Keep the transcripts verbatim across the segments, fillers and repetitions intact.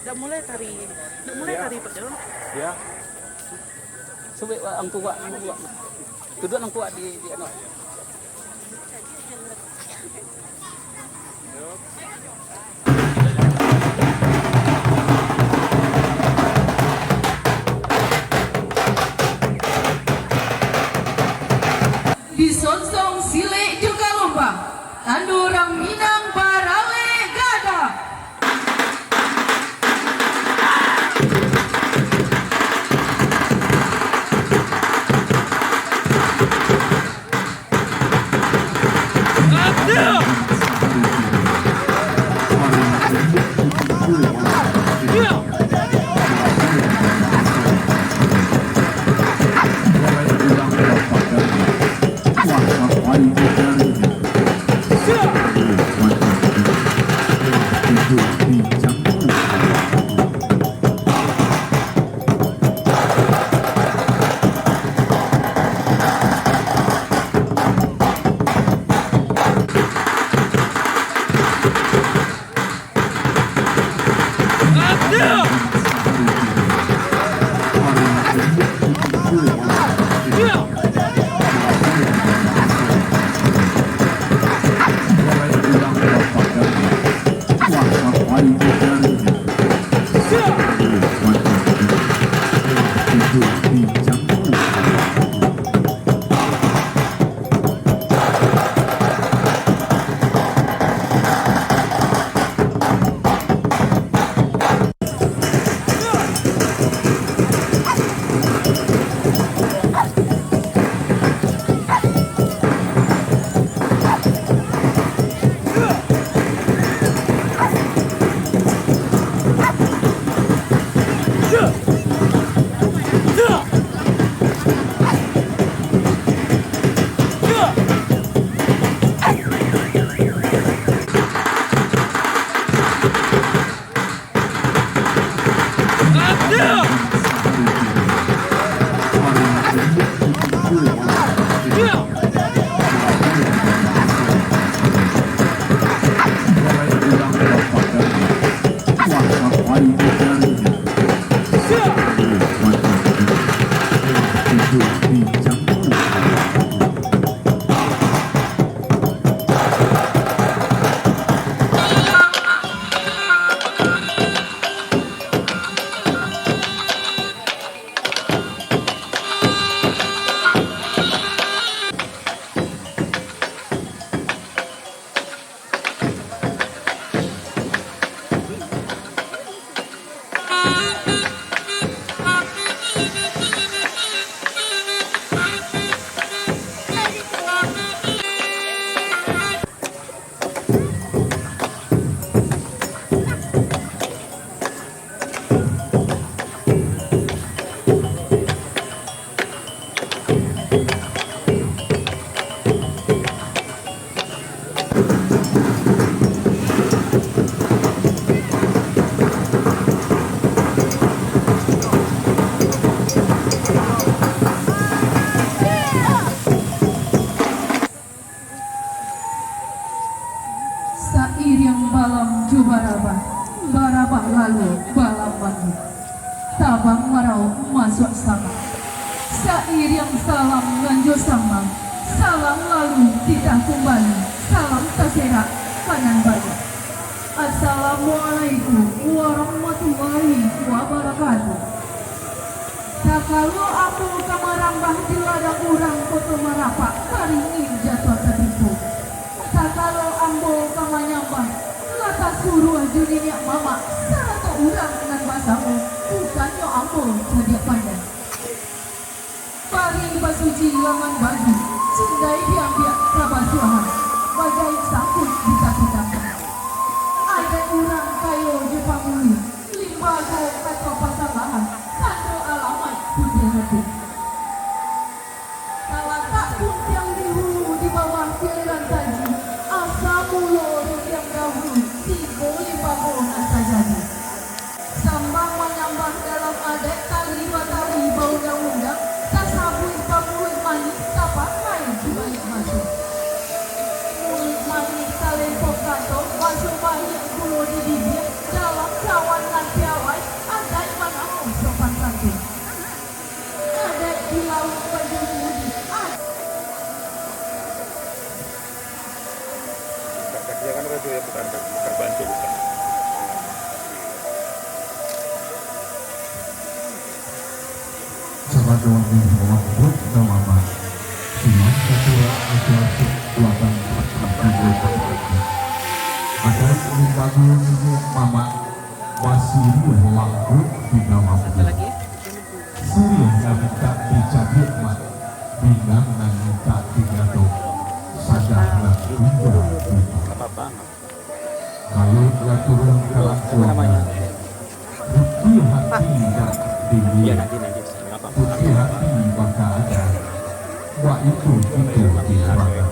Mulai tari, nak mulai tari, Pak Jo. Ya. Subek, Pak, angku, Pak, angku, Pak. Duduak angku, Pak, di, di anu. Disonsong silek jo galombang, tando urang Minang baralek gagah. Sairiang balam jo barabah, barabah lalu balam mandi. Tabang marauak masuak sanga. Sairiang salam nan jo sambah, salam lalu titah kumbali, salam taserak ka nan baiak. Assalamualaikum warahmatullahi wabarakatuh. Sakalo ambo ka marambah di ladang urang Koto Marapak, baringin jatuah tatimpo. Sakalo ambo ka manyambah, lah tasuruah jo niniak mamak, sarato urang nan basamo, bukannyo ambo cadiak pandai. Bari basuci laman baju, cindai diambiak kabasuahan, bajahik sangkuik ditakukan. Adaik urang kayo jo pangulu, limbago kato pasambahan, tando alamaik putiah hati. Talatak puntiang di hulu di bawah piaran taji, asa mulo rundiang dahulu, tigo limbago nan tajadi. Sambah manyambah dalam adaik, tali batali baundang-undang, tasabuik bamuruik manih, tapakai di baliak baso. Itu yang bukan, bukan bantu, bukan. Sabana wangih wangkuk damamak, sinan sakura asuh-asuh kuatan. Adaik limbago niniak mamak, basiriah wangkuk di damamak. Siriah nan mintak dicabiak mak, pinang nan mintak digatok, sadah lah tingga di Kalau lah turun ka langkuangan, putiah hati dak diliek, putiah hati baka adat, baitu kito di bangah.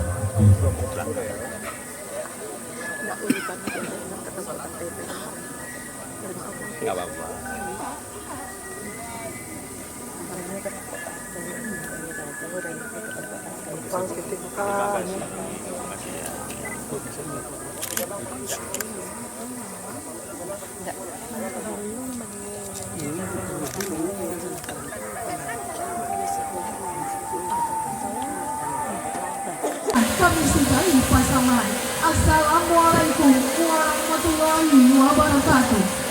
Kami sudahi pasaman. Assalamualaikum warahmatullahi wabarakatuh.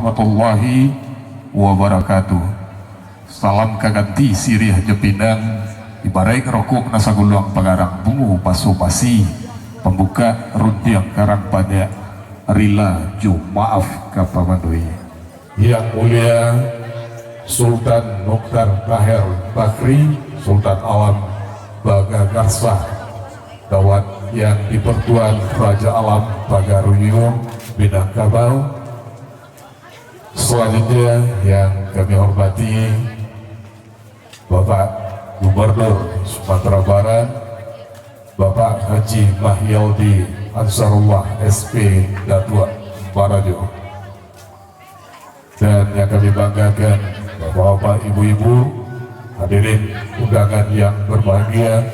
Warahmatullahi wabarakatuh. Salam ka ganti siriah jo pinang, ibaraik rokok nan saguluang pagarang bungo paso pasi, pambukak rundiang karang panjak, rila jo maaf ka pamanuhi. Yang Mulia Sultan Mukhtar Taher Bakri, Sultan Alam Bagagarsah, dawat Yang Dipertuan Raja Alam Pagaruyuang Minangkabau. Selanjutnya yang kami hormati Bapak Gubernur Sumatera Barat, Bapak Haji Mahyaldi Ansarullah, S P, Datuak Barajo. Dan yang kami banggakan, Bapak-bapak, Ibu-ibu, hadirin undangan yang berbahagia,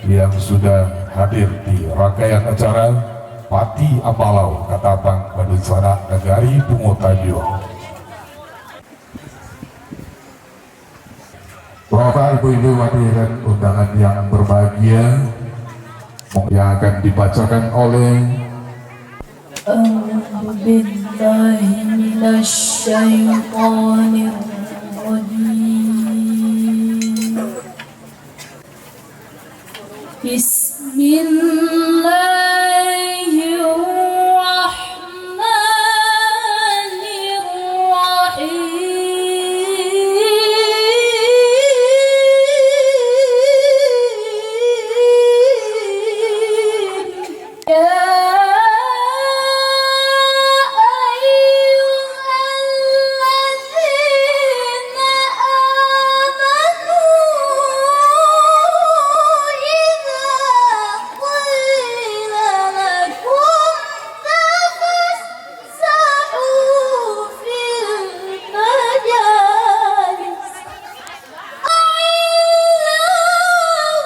yang sudah hadir di rangkaian acara Pati Ambalau Katapang Badunsanak Nagari Bungo Tanjuang. Bapak, Ibu-ibu, hadirin undangan yang berbahagia, yang akan dibacakan oleh أعوذ بالله من الشيطان الرجيم. بسم الله الرحمن الرحيم. يا أيها الذين آمنوا إذا قيل لكم تفسحوا في المجالس. الله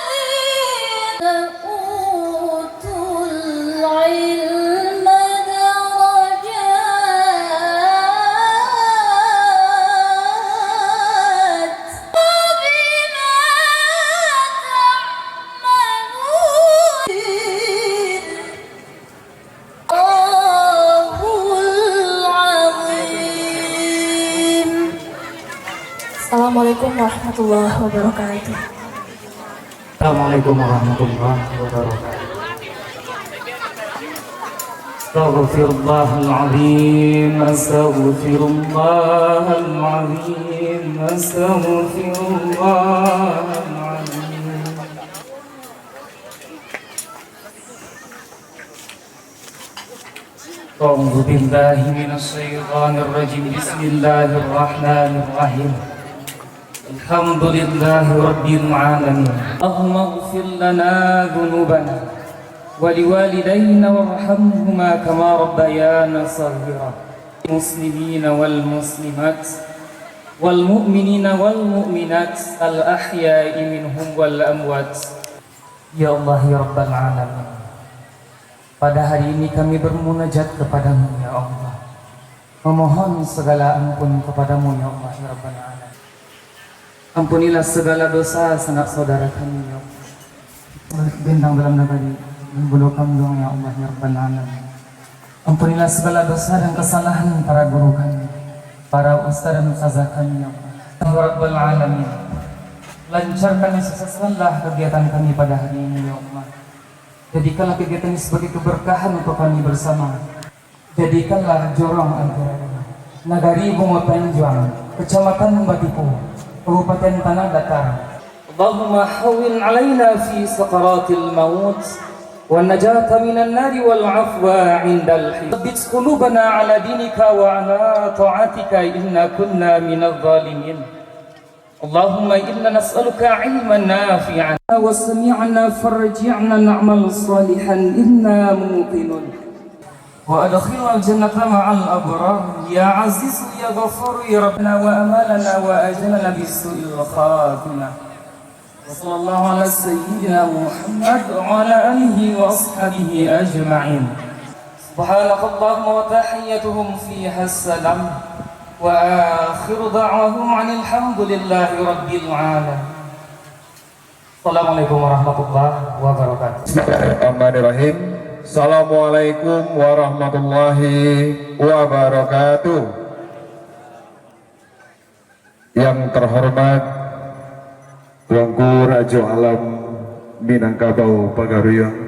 الذين أوتوا العلم درجات بما تعملون. Assalamualaikum warahmatullahi wabarakatuh. Assalamualaikum warahmatullahi wabarakatuh. Astaghfirullahaladzim, astaghfirullahaladzim, astaghfirullahaladzim. أعوذ بالله من الشيطان الرجيم. بسم الله الرحمن الرحيم. الحمد لله رب العالمين. اللهم اغفر لنا ذنوبنا ولوالدينا وارحمهما كما ربيانا صغيرا. المسلمين والمسلمات والمؤمنين والمؤمنات الأحياء منهم والأموات. Ya Allah, ya Rabbal Alamin. Pada hari ini kami bermunajat kepada-Mu, ya Allah. Memohon segala ampun kepada-Mu, ya Allah, ya Rabbal Alamin. Ampunilah segala dosa sanak saudara kami, ya Allah. Bintang dalam nagari, dan bulu kamduang, ya Allah, ya Rabbal Alamin. Ampunilah segala dosa dan kesalahan para guru kami, para ustaz dan ustazah kami, ya Allah. Ya Rabbal Alamin. Lancarkan dan sukseskanlah kegiatan kami pada hari ini, ya Allah. Jadikanlah kegiatan ini sebagai keberkahan untuk kami bersama. Jadikanlah jorong antara kami. Nagari Bungo Tanjuang, Kecamatan Batipu, Kabupaten Tanah Datar. اللهم هون علينا في سكرات الموت والنجاة من النار والعفو عند الحساب. ثبت قلوبنا على دينك وعلى طاعتك إنا كنا من الظالمين. اللهم إنا نسألك علما نافعا وسمعا فارجعنا نعمل صالحا إنا موقنون. وأدخلنا الجنة مع الأبرار يا عزيز يا غفار يا ربنا وأمالنا وأجلنا بسوء الخاتمة. وصلى الله على سيدنا محمد وعلى آله وأصحابه أجمعين. سبحانك اللهم وتحيتهم فيها السلام وآخر دعواهم أن الحمد لله رب العالمين. Assalamualaikum warahmatullahi wabarakatuh. Bismillahirrahmanirrahim. Assalamualaikum warahmatullahi wabarakatuh. Yang terhormat Tuanku Rajo Alam Minangkabau Pagaruyuang,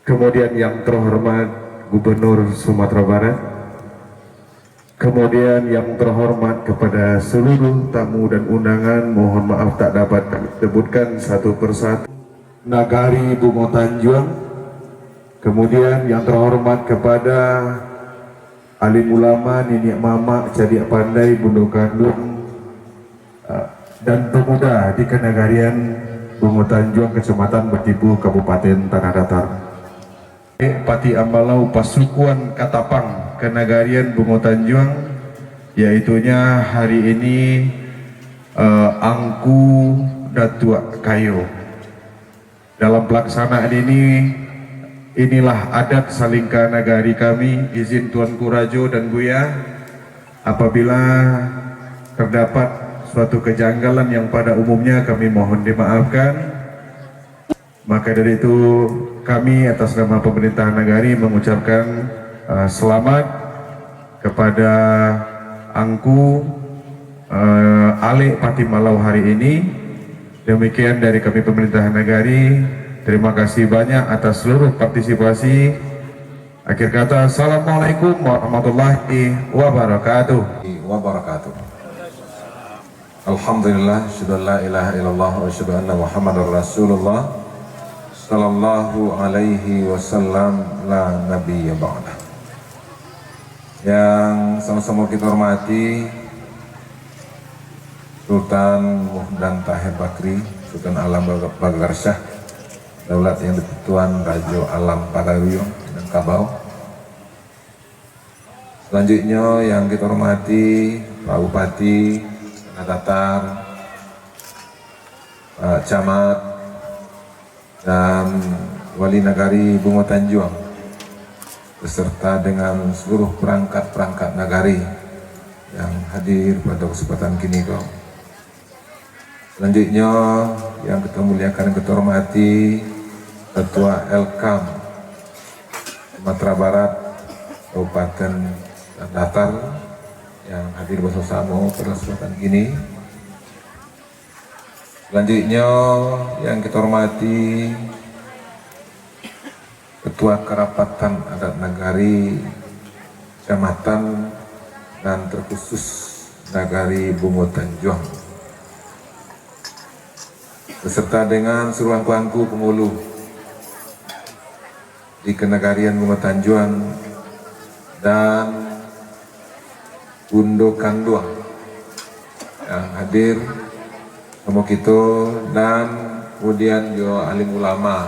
kemudian yang terhormat Gubernur Sumatera Barat, kemudian yang terhormat kepada seluruh tamu dan undangan, mohon maaf tak dapat kami sebutkan satu persatu. Nagari Bungo Tanjuang, kemudian yang terhormat kepada alim ulama, niniak mamak, cadiak pandai, bundo kanduang, eh, dan pemuda di Kenagarian Bungo Tanjuang, Kecamatan Batipu, Kabupaten Tanah Datar. Patih Ambalau, Pasukuan Katapang, Kenagarian Bungo Tanjuang, yaitunya hari ini, eh, Angku Datuak Kayo. Dalam pelaksanaan ini, inilah adat salingka nagari kami, izin Tuanku Rajo dan Buya, apabila terdapat suatu kejanggalan yang pada umumnya kami mohon dimaafkan. Maka dari itu, kami atas nama pemerintahan nagari mengucapkan, eh, selamat kepada Angku, eh, Alek Patih Ambalau hari ini. Demikian dari kami pemerintahan nagari. Terima kasih banyak atas seluruh partisipasi. Akhir kata, assalamualaikum warahmatullahi wabarakatuh. Wabarakatuh. Alhamdulillah, asyhadu an la ilaha illallah wa asyhadu anna Muhammadar Rasulullah sallallahu alaihi wasallam, la nabiyya ba'dah. Yang sama-sama kita hormati, Sultan Muhdan Tahir Bakri, Sultan Alam Baga-, Bagarsah, Daulat yang Dipertuan Rajo Alam Pagaruyuang Minangkabau. Selanjutnya yang kita hormati Pak Bupati Tanah Datar, Pak Camat, dan Wali Nagari Bungo Tanjuang, beserta dengan seluruh perangkat-perangkat nagari yang hadir pada kesempatan kini ko. Selanjutnya, yang kita muliakan, kita hormati Ketua Elkam Sumatera Barat, Kabupaten Tanah Datar, yang hadir bersama-sama pada kesempatan kini. Selanjutnya, yang kita hormati Ketua Kerapatan Adat Nagari, Kecamatan, dan terkhusus Nagari Bungo Tanjuang, beserta dengan seluruh angku-angku pangulu di Kenagarian Bungo Tanjuang, dan Bundo Kanduang yang hadir samo kito, dan kemudian jo alim ulama,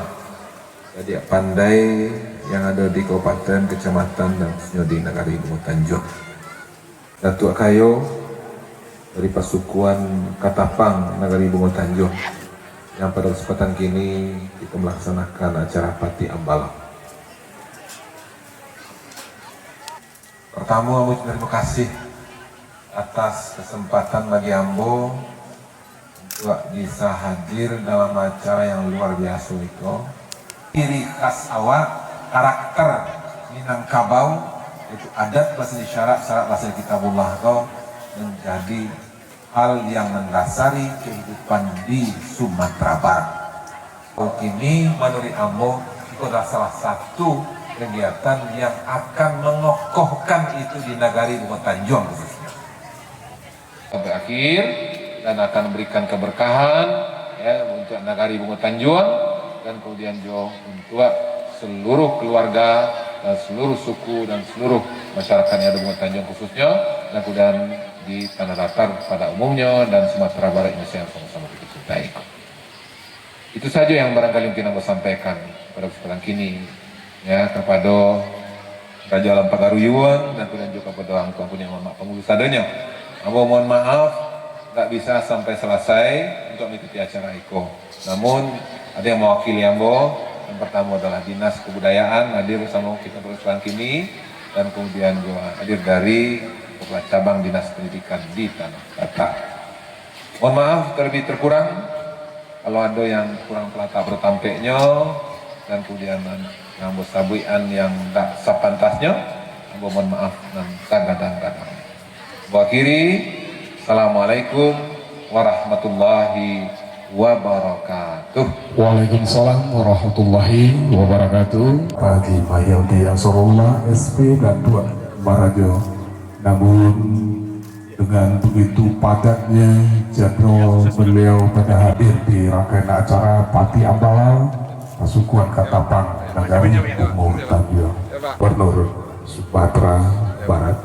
cadiak pandai yang ado di kabupaten, kecamatan, dan khususnyo di Nagari Bungo Tanjuang. Datuak Kayo dari Pasukuan Katapang Nagari Bungo Tanjuang, yang pada kesempatan kini kita melaksanakan acara Patih Ambalau. Pertamo, ambo terima kasih atas kesempatan bagi ambo untuak bisa hadir dalam acara yang luar biaso iko. Ciri khas awak, karakter Minangkabau, yaitu adat basandi syarak, syarak basandi Kitabullah ko, menjadi hal yang mendasari kehidupan di Sumatera Barat. Kini, manuruik ambo, iko adalah salah satu kegiatan yang akan mengokohkan itu di Nagari Bungo Tanjuang khususnya. Sampai akhir, dan akan memberikan keberkahan, ya, untuk Nagari Bungo Tanjuang, dan kemudian juga untuk seluruh keluarga dan seluruh suku dan seluruh masyarakat yang ada Bungo Tanjuang khususnya, dan kemudian di Tanah Datar pada umumnya, dan Sumatera Barat Indonesia yang sama-sama kita cintai. Itu saja yang barangkali mungkin ambo sampaikan pada kesempatan kini, ya, kepada Rajo Alam Pagaruyuang dan kemudian juga kepada angku-angku niniak mamak pangulu sadonyo. Ambo mohon maaf, ndak bisa sampai salasai untuk mengikuti acara iko. Namun, ada yang mewakili ambo. Yang pertama adalah Dinas Kebudayaan hadir bersama kita pada kesempatan kini, dan kemudian juga hadir dari Kepala Cabang Dinas Pendidikan di Tanah Datar. Mohon maaf terlebih terkurang, kalau ada yang kurang telatak pada tampeknyo, Dan kemudian nan ambo sabuikan yang tak sapantasnyo, ambo mohon maaf nan tagadang-gadang. Ambo akhiri, Assalamualaikum warahmatullahi wabarakatuh. Waalaikumsalam warahmatullahi wabarakatuh. Haji Mahyauddin Ansarullah, S P Datuak Barajo. Namun, dengan begitu padatnya jadwal beliau pada hadir di rangkaian acara Pati Ambalau, pasukan Katapang Nagari Bungo Tanjuang, Gubernur Sumatera Barat.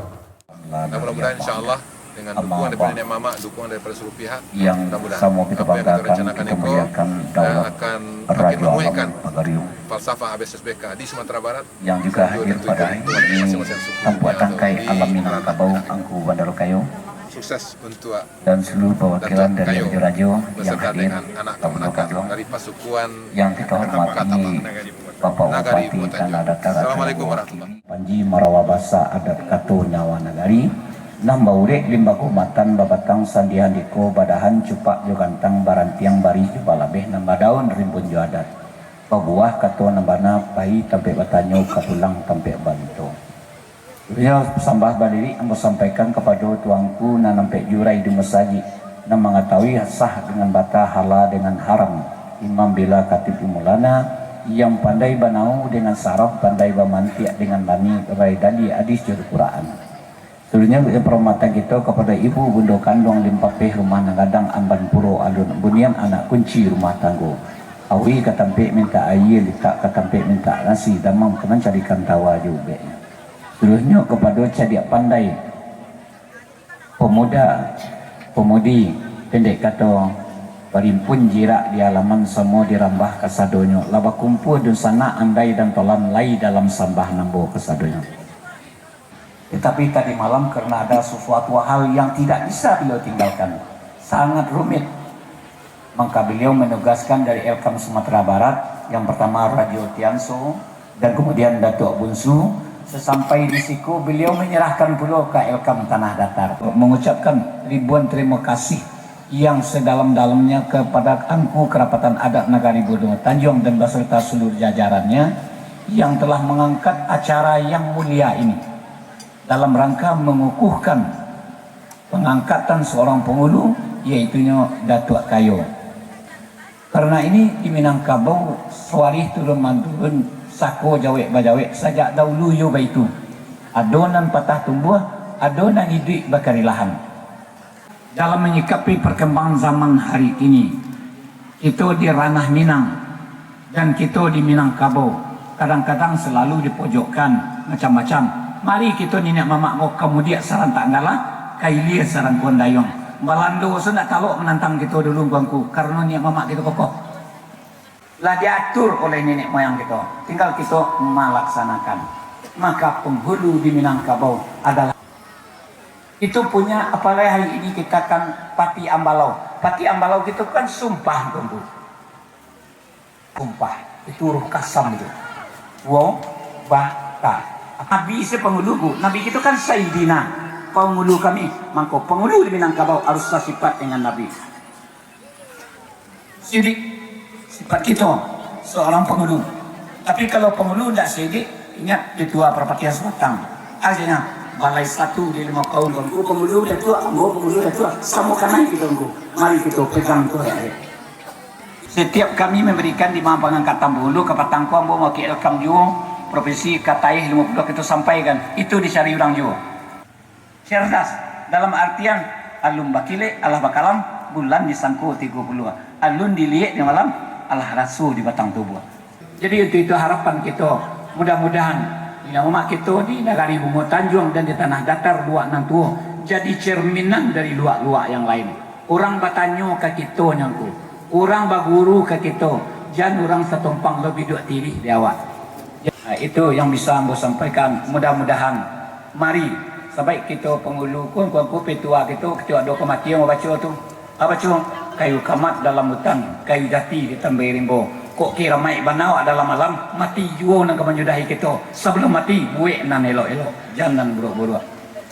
Dan mudah-mudahan, insya Allah, dengan dukungan daripada nenek mamak, dukungan daripada seluruh pihak, yang mudah-mudahan sama kita apa yang kita banggakan, rencanakan kita muliakan, eh, daulat akan makin Rajo Alam menguatkan Pagariung, falsafah A B S S B K di Sumatera Barat. Yang juga hadir pada hari ini, Tampuak Tangkai Alam Minangkabau, Angku Bandaro Kayo, dan seluruh perwakilan dari rajo-rajo yang hadir, Kabupaten Bandung, yang kita hormati Bapak Bupati Tanah Datar akan mewakili Panji Marawa Basa Adat Kato Nyawa Nagari, nan baurek limbago matan babatang sandian diko badahan cupak jo gantang barantiang barih jo balabeh nan badaun rimbun jo adat. Babuah kato nan bana, pai tampek batanyo, ka pulang tampek baminto. Iyo sambah balirik ambo sampaikan kapado tuangku nan ampek jurai di masajik, nan mangatahui sah dengan bata, hala dengan haram, imam bila katib umulana, yang pandai banau dengan saraf, pandai bamantiak dengan lami, pandai dali adis jo Al-Quran. Saluruhnyo, eh, parhormatan kito kapado ibu bundo kanduang limpapeh rumah nan gadang amban puro alun, bunian anak kunci rumah tanggo. Awi ka tampek mintak aia, litak ka tampek mintak nasi, damam ka mancari kantawa jo ubeknyo. Saluruhnyo kapado cadiak pandai, pemuda, pemudi, pendek kato, barimpun jirak di alaman samo dirambah kasadonyo, lah bakumpua dunsanak andai dan tolan lai dalam sambah nambo kasadonyo. Tetapi tadi malam, karena ada sesuatu hal yang tidak bisa beliau tinggalkan, sangat rumit, maka beliau menugaskan dari Elkam Sumatera Barat, yang pertama Radio Tianso, dan kemudian Datuk Bunsu. Sesampai di siko, beliau menyerahkan pulo ka Elkam Tanah Datar, mengucapkan ribuan terima kasih yang sedalam-dalamnya kepada Angku Kerapatan Adat Nagari Bungo Tanjuang dan beserta seluruh jajarannya yang telah mengangkat acara yang mulia ini dalam rangka mengukuhkan pengangkatan seorang penghulu, yaitunyo Datuak Kayo. Karena ini di Minangkabau, suarih turun-manturun, sako jawek-bajawek, sajak dahulu iyo baitu. Ado nan patah tumbuah, ado nan iduik bakarilahan. Dalam menyikapi perkembangan zaman hari ini, kito di ranah Minang, dan kito di Minangkabau, kadang-kadang selalu dipojokkan macam-macam. Mari kito niniak mamak ko ka mudiak sarantak galah, ka ilia sarangkuan dayuang. Balando se ndak talok manantang kito dulu, angku-angku, karano niniak mamak kito kokoh. Lah diatur oleh nenek moyang kito, tinggal kito malaksanakan. Maka penghulu di Minangkabau adalah itu punya, apalagi hari ini kita kan Pati Ambalau. Pati Ambalau gitu kan sumpah, angku-angku. Sumpah, itu huruf kasam itu. Wo, ba, ta. Nabi se penghulu, angku. Nabi gitu kan Sayyidina. Penghulu kami, mangko penghulu di Minangkabau harus sasifat dengan Nabi. Sidik sifat kito seorang penghulu. Tapi kalau penghulu ndak sidik, ingat ketua Parpatian Sabatang. Akhirnya, balai satu di limo kaum, angku penghulu datuak, ambo penghulu datuak, samo kanai kito, angku. Mari kito pegang tu, ya. Setiap kami memberikan di pangangkatan penghulu ka patang ko, ambo mawakili Elkam juo, provinsi ka Taih limo puluah kito sampaikan. Itu dicari urang juo. Cerdas, dalam artian, alun bakilek, alah bakalam, bulan di sangko tigo puluah, alun diliek di malam, alah raso di batang tubuah. Jadi, untuk itu harapan kito, mudah-mudahan niniak mamak kito di Nagari Bungo Tanjuang dan di Tanah Datar Luak Nan Tuo jadi cerminan dari luak-luak yang lain. Urang batanyo ka kito, angku, urang baguru ka kito, jan urang satumpang lo biduak tirih di awak. Ya, itu yang bisa ambo sampaikan. Mudah-mudahan, mari, sabaik kito penghulu, angku-angku, petua kito, kito ado kematian babaco tu. Babaco, kayu kamat dalam hutan, kayu jati ditambahi rimbo. Kok kiramaik bana awak dalam alam, mati juo nan ka manyudahi kito. Sabalum mati, buek nan elok-elok, jan nan buruak-buruak.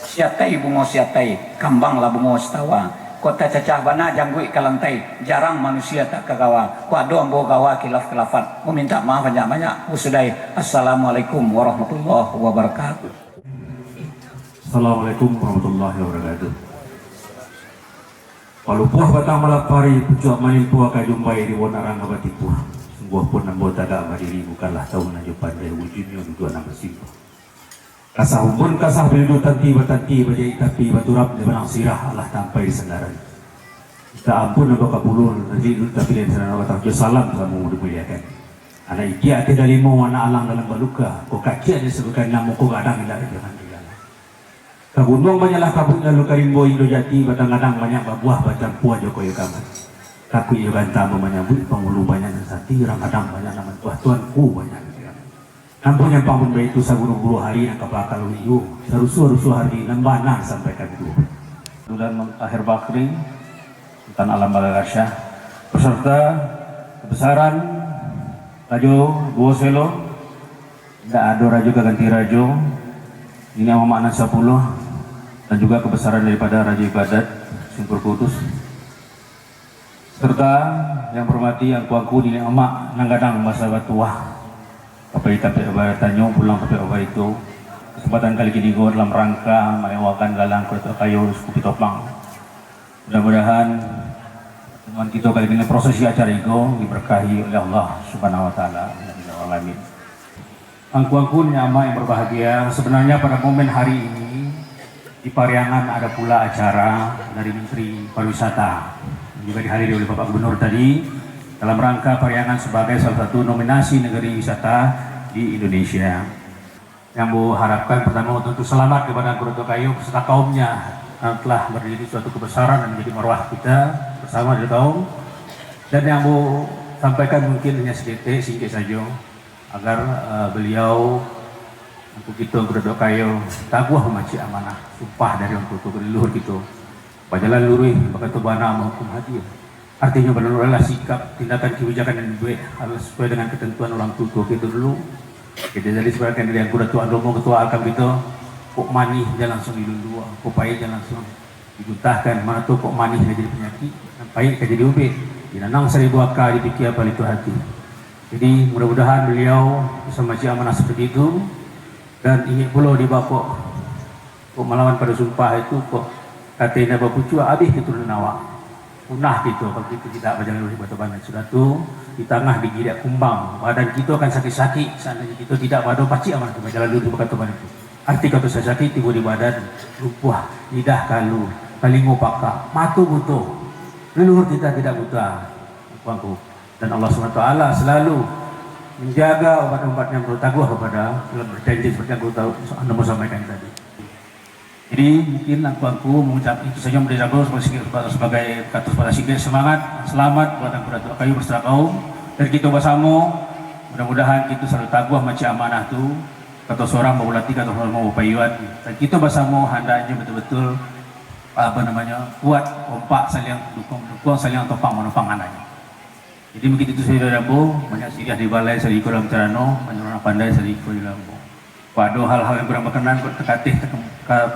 Siatai bungo siatai, kambanglah bungo sitawa. Kok tacacah bana jangguik ka lantai, jarang manusia tak ka gawa. Kok ado ambo gawa kilaf-kilafan, mamintak maaf banyak-banyak. Usudai. Assalamualaikum warahmatullahi wabarakatuh. Assalamualaikum warahmatullahi wabarakatuh. Palupuah batang malapari, pucuak malimpua ka jumbai, di bonarang ka batipuah. Sungguahpun ambo tagak badiri, bukanlah tau nan jo pandai, wujuiknyo duduak nan basimpuah. Kasah umbun, kasah biludu, tanti batanti, bajaik tapi baturap, di banang sirah alah tampai di sandaran. Mintak ampun ambo ka puluah, najik dulu tapi lain sandaran batang jo salam samo dimuliakan. Anak ikiak ateh dalimo, anak alang dalam baluka, ko kaciak disabuikan namo, ko gadang indak dibiakan digalang. Ka gunuang banyaklah kabuik, lalu ka rimbo indo jati, batang gadang banyak babuah, bacampua jo koyo kamat. Takuik iyo ganta ambo manyambuik, pangulu banyak nan sati, urang gadang banyak nan mantuah, tuanku banyak nan diramik. Nampak nyampang pun baitu, saguru-guru hari nan ka bakaluik juo, sarusuah-rusuah hari nan bana sampaikan juo. Dulan Akhir Bakri, Sultan Alam Balagarsyah, beserta kebesaran Rajo Duo Selo, indak ado rajo ka ganti rajo, niniak mamak nan sapuluah, dan juga kebesaran daripada Rajo Ibadat Simpur Kudus, serta yang berhormati angku-angku niniak mamak nan gadang basa batuah, tampek-tampek batanyo, pulang tampek baitu. Kesempatan kali kini ko dalam rangka malewakan galang Kuretok Kayo Suku Pitopang. Mudah-mudahan pertemuan kito kali ini, prosesi acara iko diberkahi oleh Allah Subhanahu Wa Taala. Amin ya rabbal alamin. Angku-angku niniak mamak yang berbahagia, sebenarnya pada momen hari ini di Pariangan ada pula acara dari Menteri Pariwisata, juga dihadiri oleh Bapak Gubernur tadi, dalam rangka Pariangan sebagai salah satu nominasi negeri wisata di Indonesia. Yang ambo harapkan, pertama, untuk selamat kepada Angku Datuk Kayo beserta kaumnya, yang telah berdiri suatu kebesaran dan menjadi marwah kita bersama dari kaum. Dan yang ambo sampaikan mungkin hanya seketek, singkek saja, agar uh, beliau, Angku kito, Angku Datuk Kayo, taguah mamacik amanah, sumpah dari Angku tu, leluhur kito. Bajalan luruih, bakato bana, mahukum adil. Artinyo, balalu-lalulah sikap, tindakan, kebijakan yang dibuek harus sesuai dengan ketentuan urang tuo-tuo kito dulu. Jadi, jadi sebagai dari Angku Datuk Andomo, Ketua Alkam kito, kok manih jan langsuang dilulua, kok pahik jan langsuang diguntahkan. Mano tu kok manih ka jadi panyakik, nan pahik ka jadi ubek. Dinanang saribu aka, dipikia palito hati. Jadi, mudah-mudahan beliau bisa mamacik amanah seperti itu. Dan ingek pulo di bakok Kok malawan pado sumpah itu, kok kato indak bapucuak, abih katurunan awak. Punah kito, kalau kito tidak bajalan lurus bak Tuhan. Sudah tu, di tangah digiriak kumbang, badan kito akan sakik-sakik, seandainyo kito tidak bado pacik amanah tu, bajalan lurus bak Tuhan itu. Arti kato sakik-sakik, tibo di badan, lumpuah, lidah kalu, talingo pakak, mato buto. Leluhur kita tidak buta, Tuanku. Dan Allah subhanahu wa taala selalu menjaga umat-umat yang bertaguh kepada dalam berjanji seperti yang aku tahu, anda mau sampaikan tadi. Jadi, mungkin angku-angku mengucap itu saja, memberi jago sebagai, sebagai kata suara singkat semangat, selamat buat angku Datuk Kayu beserta kaum, dan kita bersama, mudah-mudahan kita selalu taguh macam amanah tu, kata seorang baulati, kata seorang mau payuan, dan kita bersama hendaknya betul-betul, apa namanya, kuat, kompak, saling dukung-dukung, saling topang-menopang andaknya. Jadi, mungkin itu saja dari ambo. Banyak siriah di balai, sadiko dalam carano, banyak urang pandai, sadiko di dalam ambo. Pado hal-hal yang kurang berkenan, kok takateh, taka,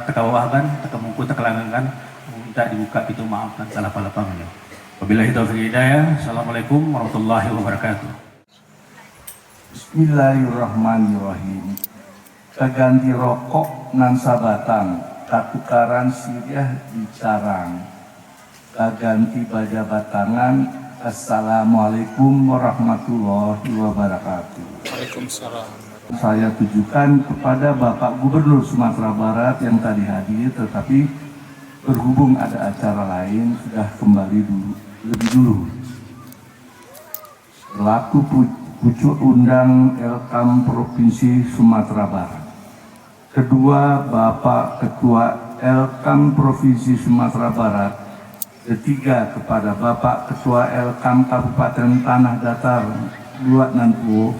takabawah kan, takamungku, takalanggang kan, minta dibuka pintu maaf kan, salah palapang aja. Wabillahi taufiq hidayah. Assalamualaikum warahmatullahi wabarakatuh. Bismillahirrahmanirrahim. Taganti rokok nan sabatang, tatukaran siriah di carang. Taganti bajabat tangan, Assalamualaikum warahmatullahi wabarakatuh. Waalaikumsalam. Saya tujukan kepada Bapak Gubernur Sumatera Barat yang tadi hadir, tetapi berhubung ada acara lain, sudah kembali dulu, lebih dulu. Selaku pu-, pucuk undang Elkam Provinsi Sumatera Barat. Kedua, Bapak Ketua Elkam Provinsi Sumatera Barat. Ketiga, kepada Bapak Ketua Elkam Kabupaten Tanah Datar, Luak Nan Tuo.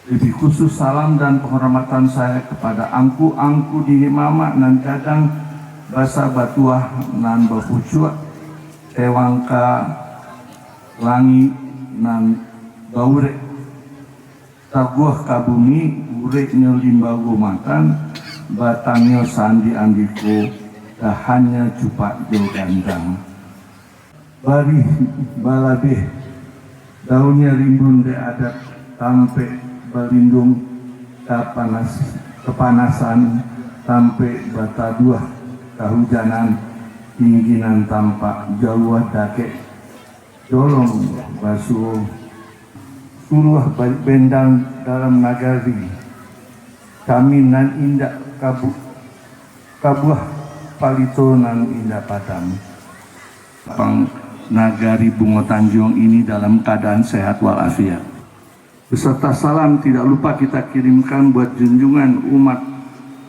Lebih khusus, salam dan penghormatan saya kepada angku-angku niniak mamak nan gadang basa batuah, nan bapucuak tewangka langik, nan baurek taguah ka bumi, ureknyo limbago makan, batangnyo sandi andiko, Tahannya cupak jo gantang. Barih balabeh, daunnyo rimbun dek adat, tampek balindung ka panas, kapanasan, tampek bataduah kahujanan, tinggi nan tampak jauah dakek, dolong basuo, suruah ba-, bendang dalam nagari kami nan indak kabu-, kabuah palito nan indak padam. Pang nagari Bungo Tanjuang ini dalam keadaan sehat walafiat. Beserta salam tidak lupa kita kirimkan buat junjungan umat,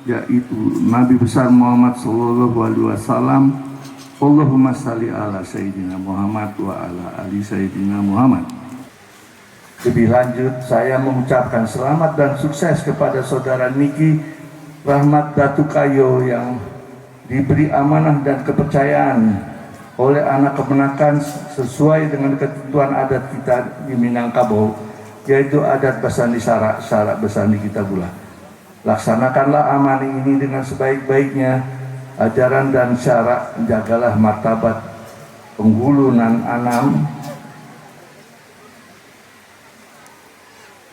yaitu Nabi Besar Muhammad sallallahu alaihi wasallam. Allahumma salli ala Sayyidina Muhammad wa ala ali Sayyidina Muhammad. Lebih lanjut, saya mengucapkan selamat dan sukses kepada Saudara Niki Rahmat Datu Kayo yang diberi amanah dan kepercayaan oleh anak kemenakan sesuai dengan ketentuan adat kita di Minangkabau, yaitu adat basandi sarak, sarak basandi Kitabullah. Laksanakanlah amanah ini dengan sebaik-baiknya, ajaran dan syarak, jagalah martabat penghulu nan anam,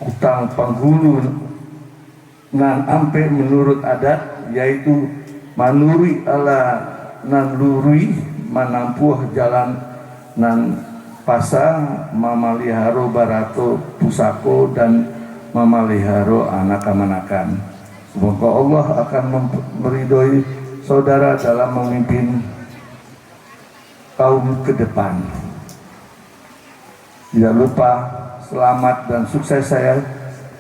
utang panghulu nan ampek menurut adat, yaitu manuruik ala nan luruih, manampuah jalan nan pasa, mamaliharo barato pusako, dan mamaliharo anak kamanakan. Semoga Allah akan mem-, meridoi saudara dalam memimpin kaum ke depan. Tidak lupa, selamat dan sukses saya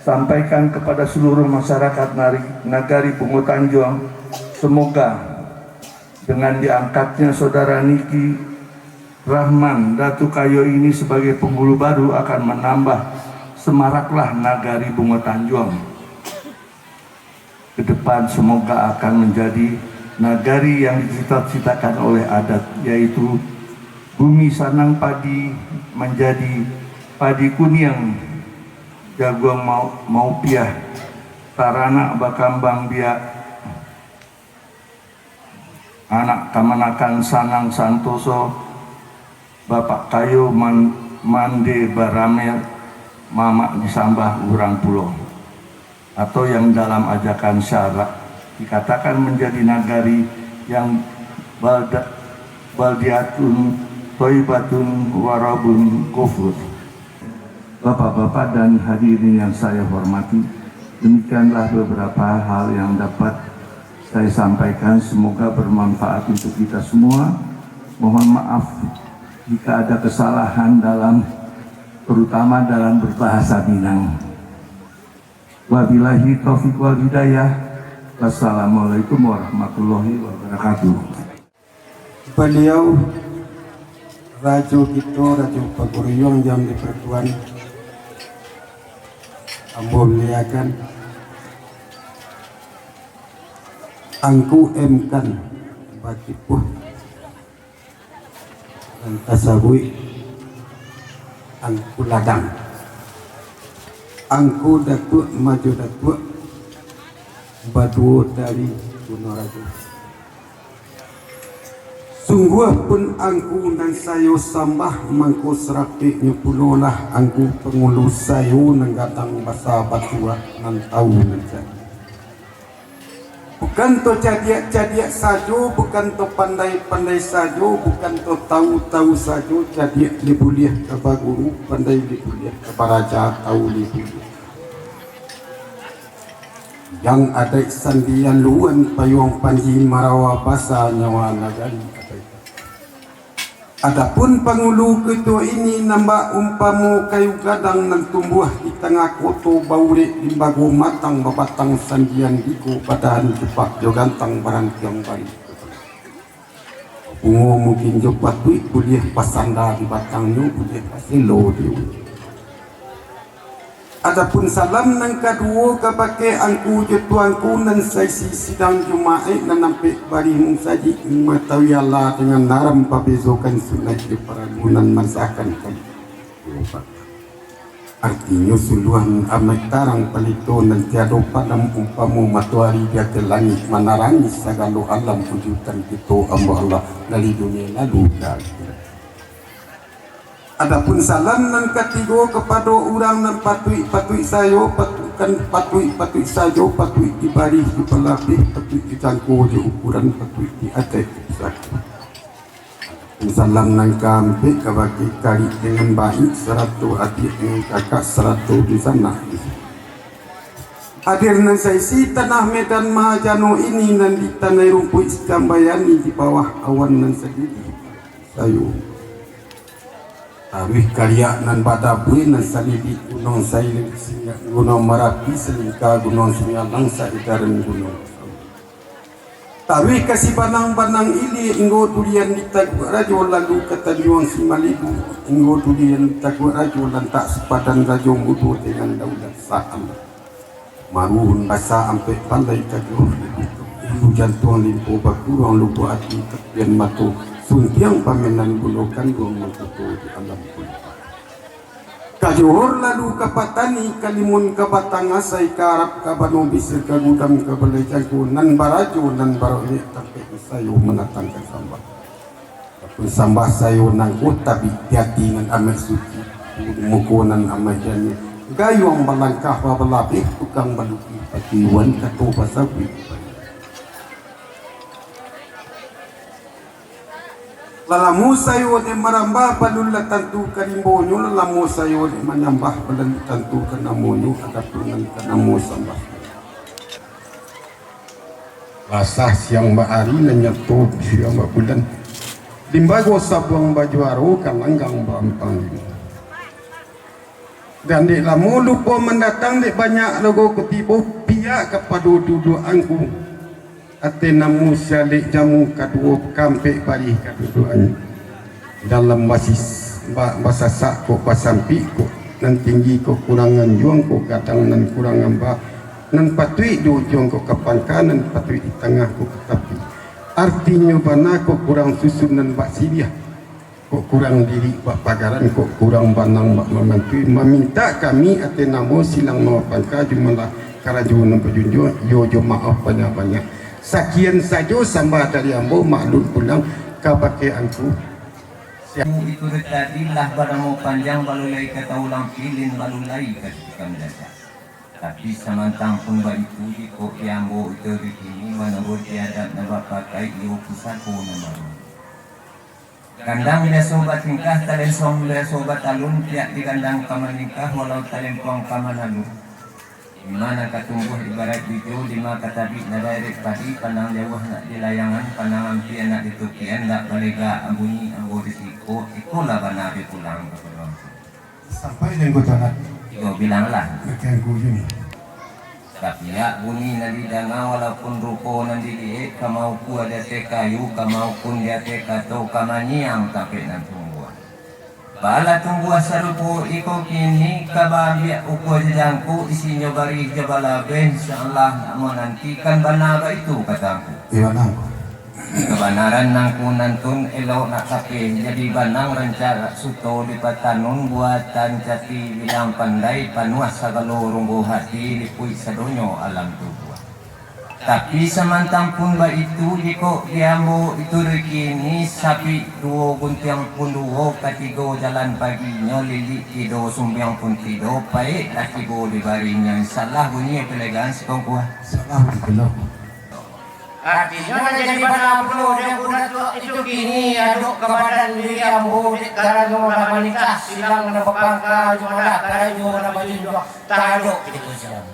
sampaikan kepada seluruh masyarakat nari-, nagari Bungo Tanjuang. Semoga dengan diangkatnya Saudara Niki Rahman Datu Kayo ini sebagai penghulu baru akan menambah semaraklah nagari Bungo Tanjuang. Ke depan semoga akan menjadi nagari yang dicita-citakan oleh adat, yaitu bumi sanang padi manjadi padi kuniang, jaguang mau-, maupiah, taranak bakambang biak, anak kamanakan sanang santoso, bapak kayo man-, mande baramil, mamak disambah urang pulo, atau yang dalam ajakan syarak dikatakan menjadi nagari yang balda-, baldiatun toibatun warabun gofur. Bapak-bapak dan hadirin yang saya hormati, demikianlah beberapa hal yang dapat saya sampaikan. Semoga bermanfaat untuk kita semua. Mohon maaf jika ada kesalahan dalam, terutama dalam berbahasa Minang. Wabillahi taufiq wal hidayah. Wassalamualaikum warahmatullahi wabarakatuh. Baliau rajo kito, rajo paguruyuang yang dipertuan, ambo muliakan, Angku M Kan Bakipuh, nan tasabuik Angku Ladang, Angku Datuak Majo Datuak, baduo dari Gunung Rajo. Sungguah pun Angku nan sayo sambah, mangko sarapiknyo pulolah Angku pangulu sayo nan gadang basa batuah nan tau nan cadiak. Bukan to cadiak-cadiak sajo, bukan to pandai-pandai sajo, bukan to tau-tau sajo, cadiak lai buliah ka baguru, pandai lai buliah ka baraja, tau lai buliah. Yang adaik sandian luan payuang panji marawa basa nyawa nagari adaik. Adapun pangulu kito ini nan bak umpamo kayu gadang nan tumbuah di tangah koto, baurek limbago matang, babatang sandian biko, badahan cupak jo gantang, barantiang bari. Bungo mungkin jo patuik, buliah basanda di batangnyo, buliah baselo di ujung. Adapun salam nan kaduo kabake angku jo tuangku nan saisi sidang Jumaik nan ampek bari musajik, mangatahui alah dengan haram, pabezokan sunaik jo paralu nan mansahkan kami. Artinyo suluahan amaik tarang palito nan tiado padam umpamo matoari di ateh langik manarangi sagalo alam wujudan kito ambo Allah dari dunia lalu ka akhirat. Adapun salam nan katigo kapado urang nan patuik-patuik sayo, patukan patuik-patuik sajo, patuik dibari jo balabeh, patuik dijangko jo ukuran, patuik diajaik jo pusako. Salam nan kaampek kabake karik dengan baik, sarato adiak dengan kakak, sarato dunsanak. Hadir nan saisi tanah Medan Mahajano ini, nan di tanai rumpuik Sijambayani, di bawah awan nan sadidi. Sayo. Taruih kariak nan badabui, nan salilik Gunuang Sailik, Singa-, Gunuang Marapi, salingka Gunuang Singalang, saedaran Gunuang Sawu. Taruih ka Sibanang-Banang Ilia, inggo dulian di Taguak Rajo, lalu ka Tanjuang Simalibu, inggo dulian di Taguak Rajo, lantak Sipadan Rajo Mudo dengan Daulat Saam. Maruhun basa ampek balai, kajuah ibu, ibu jantuang limpo bakuruang, lubuak ati tapian mato, suntiang pamenan bundo kanduang, mangkuto di alam kuliah. Ka Johor lalu ka Patani, ka Limun ka Batangasai, ka Arab ka Bano Bisir, ka Gudang ka Balai Jangko, nan barajo nan baroknyo, tampek sayo mandatangkan sambah. Adapun sambah sayo nangko tabik di ati nan amat suci, muko nan amat janiah, gayuang balangkah babalabeh, tukang balukih pakiyuan, kato basabuik. Lalamo sayo dek marambah, balun lah tantu ka rimbonyo, lalamo sayo dek manyambah, balun tantu ka namonyo, adapun nan ka namo sambah. Basah siang baari, nan nyato siang babulan. Limbago sabuang bajuaro, kalanggang baampang limo. Dan dek lamo lupo mandatang, dek banyak rogo kutibo, pihak kapado duduak angku. Ateh namo sialek jamu, kaduo kaampek barih kaduduaknyo. Dalam basis-, ba-, basasak kok, basampik kok, nan tinggi kok kurang anjuang kok, gadang nan kurang amba, nan patuik di ujuang kok ka pangka, nan patuik di tangah kok ka tapi. Artinyo bana kok kurang susun nan bak siriah, kok kurang dirik bak pagaran, kok kurang banang bak mamantui, mamintak kami ateh namo silang namo pangka, jumalah karajo nan bajunjuang, iyo jo maoh banyak-banyak. Sakian sajo sambah dari ambo, maklum pulang kabake angku. Itu tadi lah banamo panjang, balulai ka taulang pilin, balulai ka tukang jajak. Tapi samantang pun baitu, jikok di ambo itu di kini, manuruik di adat nan bapakai, iyo pusako nan baru. Gandang biaso batingkah, talensong biaso batalun, tiak digandang ka maningkah, walau talempong ka manalun. Lima nan ka tumbuah ibaraik bijo, lima ka tabik nadai dek padi, pandang jauah nak di layangan, pandang ampia nak di tukian, ndak balega bunyi ambo di siko, ikolah bana bi pulang ka pulau. Sampai nan kau tanak. Yo, bilanglah. Bakangku je ni. Tapiak bunyi nan didanga, walaupun rupo nan diliek, ka maukua di ateh kayu, ka maukun di ateh kato, ka manyiam tampek nan tumbuah. Bala tumbuah sarupo iko kini, ka baambiak ukua jajangku, isinyo barih jo balabeh, insya Allah nak manantikan bana baitu, kata angku. Iyo, bana. Kabanaran nangku nantun elok nak tapeh, jadi banang rancak suto dipatanun, buatan cati bilang pandai, panuah sagalo runggu hati, lipuik sadonyo alam tubuah. Tapi samantang pun baitu, jikok di ambo itu di kini, sapik duo guntiang pun duo, katigo jalan paginyo, lilik tido sumbiang pun tido, paek lah tibo di barinyo, insya Allah bunyi pelegaan sikongkuah. Insya Allah, betul. Artinyo, lah jadi bana pulo di angku Datuak itu kini, adok ka badan diri ambo, dek karano lah manikah, silang nan bapangka, jumalah karajo nan bajunjuang, tadok kito silang.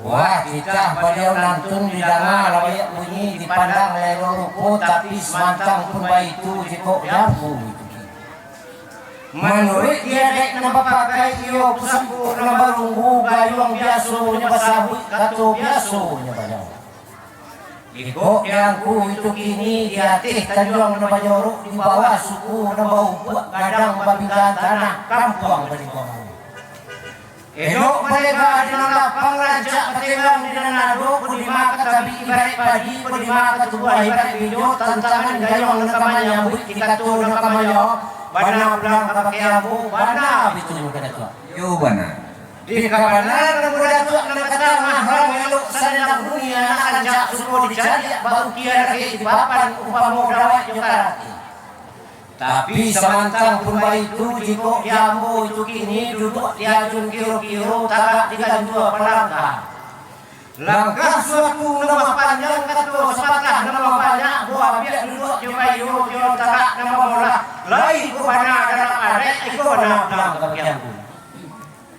Buah titah baliau nantun didanga lah banyak bunyi, dipandang lah elok rupo, tapi samantang pun baitu jikok di ambo itu kini. Manuruik di adaik nan bapakai, iyo pusako nan barunggu, gayuang biasonyo basabuik, kato biasonyo bajawab. Jikok di angku itu kini, di ateh tanjuang nan bajorok, di bawah suku nan baumpuak, gadang babingkahan tanah, kampuang balingkuang. Elok balega di nan lapang, rancak batenggang di nan ado, kok dima ka tabik ibaraik padi, kok dima ka tumbuah ibaraik bijo, tantangan gayuang nan ka manyambuik, di kato nan ka manjawab, bana pulang kabake ambo, bana bitu ka Datuak. Yo bana. Dek kabanaran Ambo Datuak nan ka tangah, rang elok salendang bunyi, anak rancak suko dicaliak, baukia rakek di papan, umpamo dawek jo karati. Tapi samantang pun baitu, jikok di ambo itu kini duduak di ajun kiro-kiro, tagak di ganjua palangkah. Langkah suatu nan bapanjang, kato sapatah nan babanyak, buah biak duduak jo kayo, jo tagak nan bamolah, lai iko bana dalam adaik, iko bana pulang ka bagianku.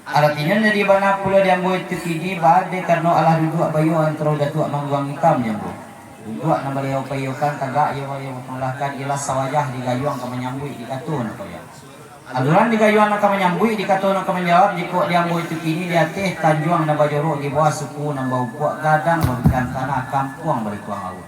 Aratinyo, jadi bana pulo di ambo itu kini, ba-, dek karano alah duduak baiyo antaro Datuak Mangguang Itam jo ambo. Duduak nan baliau paiyokan tagak, iyo, iyo mamolahkan, iyolah sawajah di gayuang ka manyambuik di kato nan paiyo. Aluran di gayuang nan ka manyambuik di kato nan ka manjawab, jikok di ambo itu kini di ateh tanjuang nan bajorok, di bawah suku nan baumpuak, gadang babingkang tanah, kampuang balikuang lauik.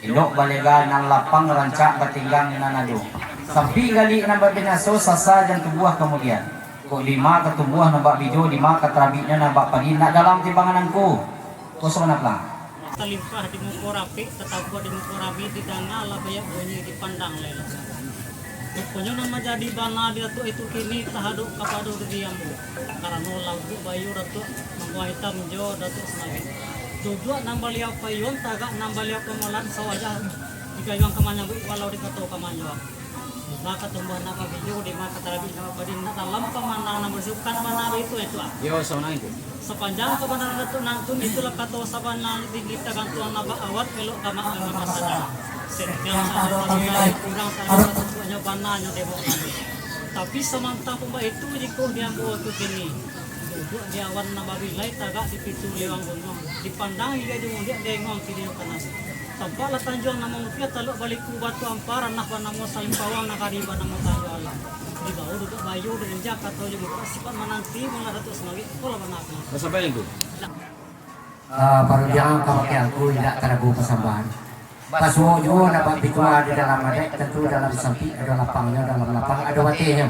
Elok balega nan lapang, rancak batinggang nan ado. Sampik galik nan babinaso, sasa jan tubuah kamudian. Kok dima ka tumbuah nan bak bijo, dima ka tarabiknyo nan bak padi, nak dalam timbangan angko. Kosong nan pulang. Talimpah di muko rapek, tatabuah di muko rami, didanga lah banyak bunyi, dipandang lai lah. Ruponyo nan manjadi bana di Datuak itu kini tahadok kapado diri ambo, karano lambuik baiyo Datuak Mangguang Itam jo Datuak Sumawik. Duduak nan baliau paiyoan, tagak nan baliau pamolan, sawajah di gayuang ka manyambuik, walau di kato ka manjawab. Dima ka tumbuah nan babijo, dima ka tarabik nan bapadi, nak dalam pamandang nan barisi, bukan bana baitu, eh, Tuak. Yo, samanang itu. Sapanjang kabanaran Datuak nantun, itulah kato sabana, tinggi tagantuang nan bak awat, elok tamak nan bak sadar. Setiap saat kurang sadar, Datuaknyo bananyo dewok. Tapi samantang pun baitu, jikok di ambo tu kini, duduak di awan nan babilai, tagak di pitu liwang gunuang, dipandang hingga di mudiak, denguang kini jo kanan. Tampaklah tanjuang nan mamukia, taluk baliku batu ampa, ranah banamo Salimpawang, nagari banamo Tanjuang Alam. Di bawah duduak baiyo, di injak kato jo muko, sipat mananti, malah Datuak Sumawik, pola bana. Masampaian tu. Ah, parudiangan ka bakeh angku indak taragu pasambahan. Basuo juo nan bak pitua di dalam adaik, tantu dalam sampik ado lapangnyo, dalam lapang ado batehnyo.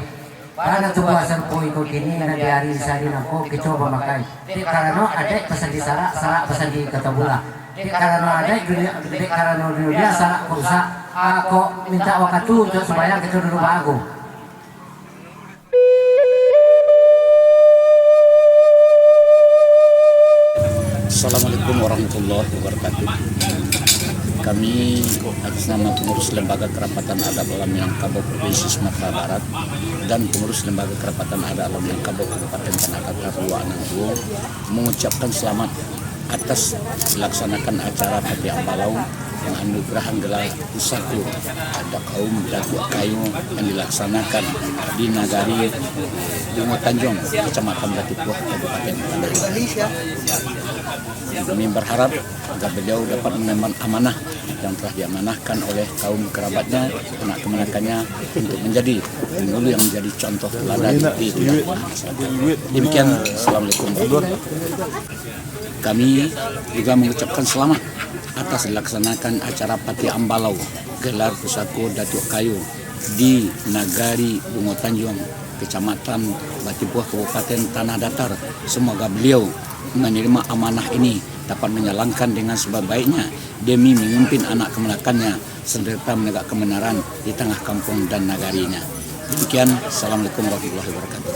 Bana tubuah sarupo iko kini, nan di ari sahari nangko kito bamakai. Dek karano adaik pasandi sarak, sarak pasandi kato bulah. Dek karano adaik dunia, dek karano dunia sarak ko rusak, ah, kok mintak wakatu untuak sumbayang kito duduak baago. Assalamualaikum warahmatullahi wabarakatuh. Kami atas nama pengurus Lembaga Kerapatan Adat Alam Minangkabau Provinsi Sumatera Barat dan pengurus Lembaga Kerapatan Adat Alam Minangkabau Kabupaten Tanah Datar dua anam duo mengucapkan selamat atas dilaksanakan acara Patih Ambalau, penganugerahan gelar pusako adat kaum Datuak Kayo yang dilaksanakan di Nagari Bungo Tanjuang, Kecamatan Batipuah, Kabupaten Tanah Datar. Kami berharap agar beliau dapat mengemban amanah yang telah diamanahkan oleh kaum kerabatnya, anak kemenakannya, untuk menjadi penghulu yang menjadi contoh teladan di tingkat masyarakat. Demikian, Assalamualaikum warahmatullahi wabarakatuh. Kami juga mengucapkan selamat atas dilaksanakan acara Patih Ambalau, gelar pusako Datuak Kayo di Nagari Bungo Tanjuang, Kecamatan Batipuah, Kabupaten Tanah Datar. Semoga beliau menerima amanah ini dapat menjalankan dengan sebaik-baiknya demi memimpin anak kemenakannya serta menegak kebenaran di tengah kampung dan nagarinya. Demikian, Assalamualaikum warahmatullahi wabarakatuh.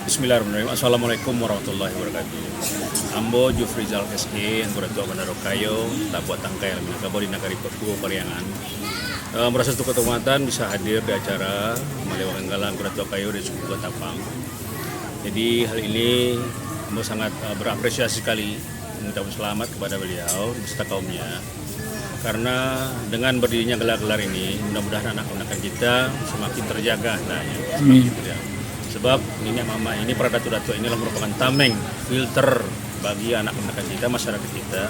Bismillahirrahmanirrahim. Assalamualaikum warahmatullahi wabarakatuh. Ambo Jufrizal S K, Angku Datuak Bandaro Kayo, Tabuak Tangkai, Minangkabau di Nagari Papua Pariangan. Eh, merasa sangat kehormatan bisa hadir di acara maliwatkan galang Angku Datuak Kayo di suku Gatapang. Jadi, hal ini ambo sangat, eh, berapresiasi sekali, mengucapkan selamat kepada beliau beserta kaumnya. Karena dengan berdirinya gelar-gelar ini, mudah-mudahan anak kemenakan kita semakin terjaga, nah, ya, semakin terjaga. Sebab niniak mamak ini, para datuak-datuak ini adalah merupakan tameng, filter bagi anak kemenakan kita, masyarakat kita,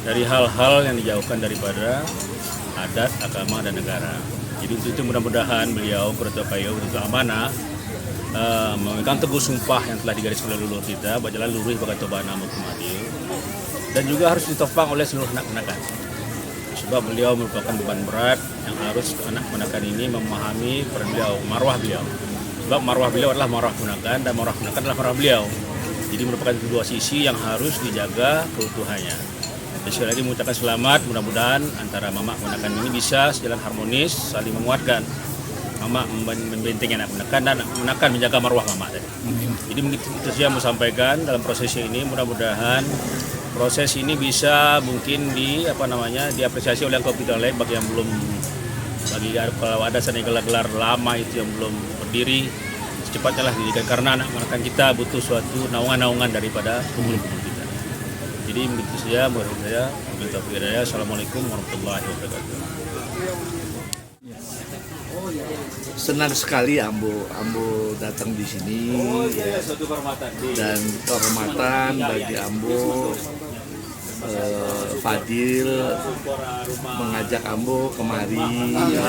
dari hal-hal yang dijauhkan daripada adat, agama, dan negara. Jadi, untuk itu, mudah-mudahan beliau, Angku Datuak Kayo, Angku Datuak Amanah, eh, memegang teguh sumpah yang telah digariskan oleh leluhur kita, berjalan lurus, bakato bana, hukum adil, dan juga harus ditopang oleh seluruh anak kemenakan. Sebab beliau merupakan beban berat yang harus anak keponakan ini memahami peran beliau, marwah beliau. Sebab marwah beliau adalah marwah keponakan, dan marwah keponakan adalah marwah beliau. Jadi merupakan dua sisi yang harus dijaga keutuhannya. Dan sekali lagi mengucapkan selamat, mudah-mudahan antara mamak keponakan ini bisa sejalan harmonis, saling menguatkan. Mamak memben-, membentengi anak keponakan dan anak keponakan menjaga marwah mamak tadi. Jadi mungkin itu saja yang mau sampaikan dalam proses ini. Mudah-mudahan proses ini bisa mungkin di, apa namanya, diapresiasi oleh Angku Peter Lain bagi yang belum, bagi kalau ada sana gelar-gelar lama itu yang belum berdiri, secepatnya lah didirikan karena anak keponakan kita butuh suatu naungan-naungan daripada pengurus-pengurus kita. Jadi begitu saja menurut saya. Wabillahi taufiq wal hidayah. Assalamualaikum warahmatullahi wabarakatuh. Senang sekali ambo, ambo datang di sini, ya. Dan kehormatan bagi ambo, eh, Fadil mengajak ambo kemari, ya.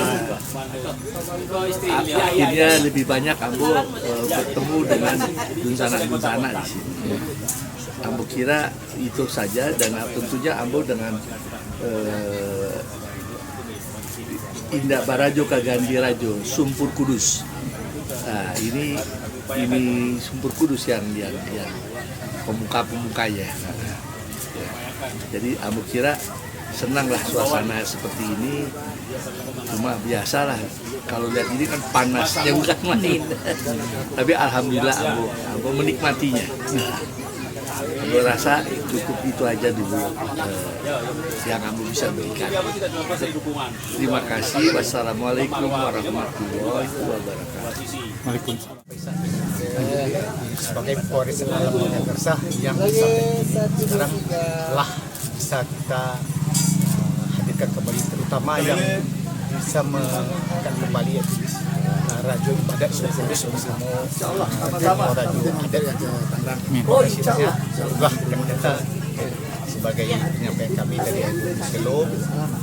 A-, akhirnya lebih banyak ambo, eh, bertemu dengan dunsanak-dunsanak di sini. Ambo kira itu saja, dan tentunya ambo dengan, eh, indak barajo ka ganti rajo, Sumpur Kudus. Nah, ini, ini Sumpur Kudus yang, yang, yang pemuka-pemukanya. Jadi, ambo kira senanglah suasana seperti ini. Cuma biasalah, kalau lihat ini kan panasnya bukan main. Tapi alhamdulillah, ambo, ambo menikmatinya. Ambo rasa cukup itu aja dulu, eh, yang ambo bisa berikan. Terima kasih. Wassalamualaikum warahmatullahi wabarakatuh. Waalaikumsalam. Eh, sebagai pewaris alam Jakarta yang sekarang lah bisa kita, eh, hadirkan kembali, terutama yang bisa mengangkat kembali, eh, rajo ibadat Sumpur Kudus bersama, eh, rajo adat Tangerang. Terima kasih banyak. Semoga kita sebagai penyampaian kami dari N U Selo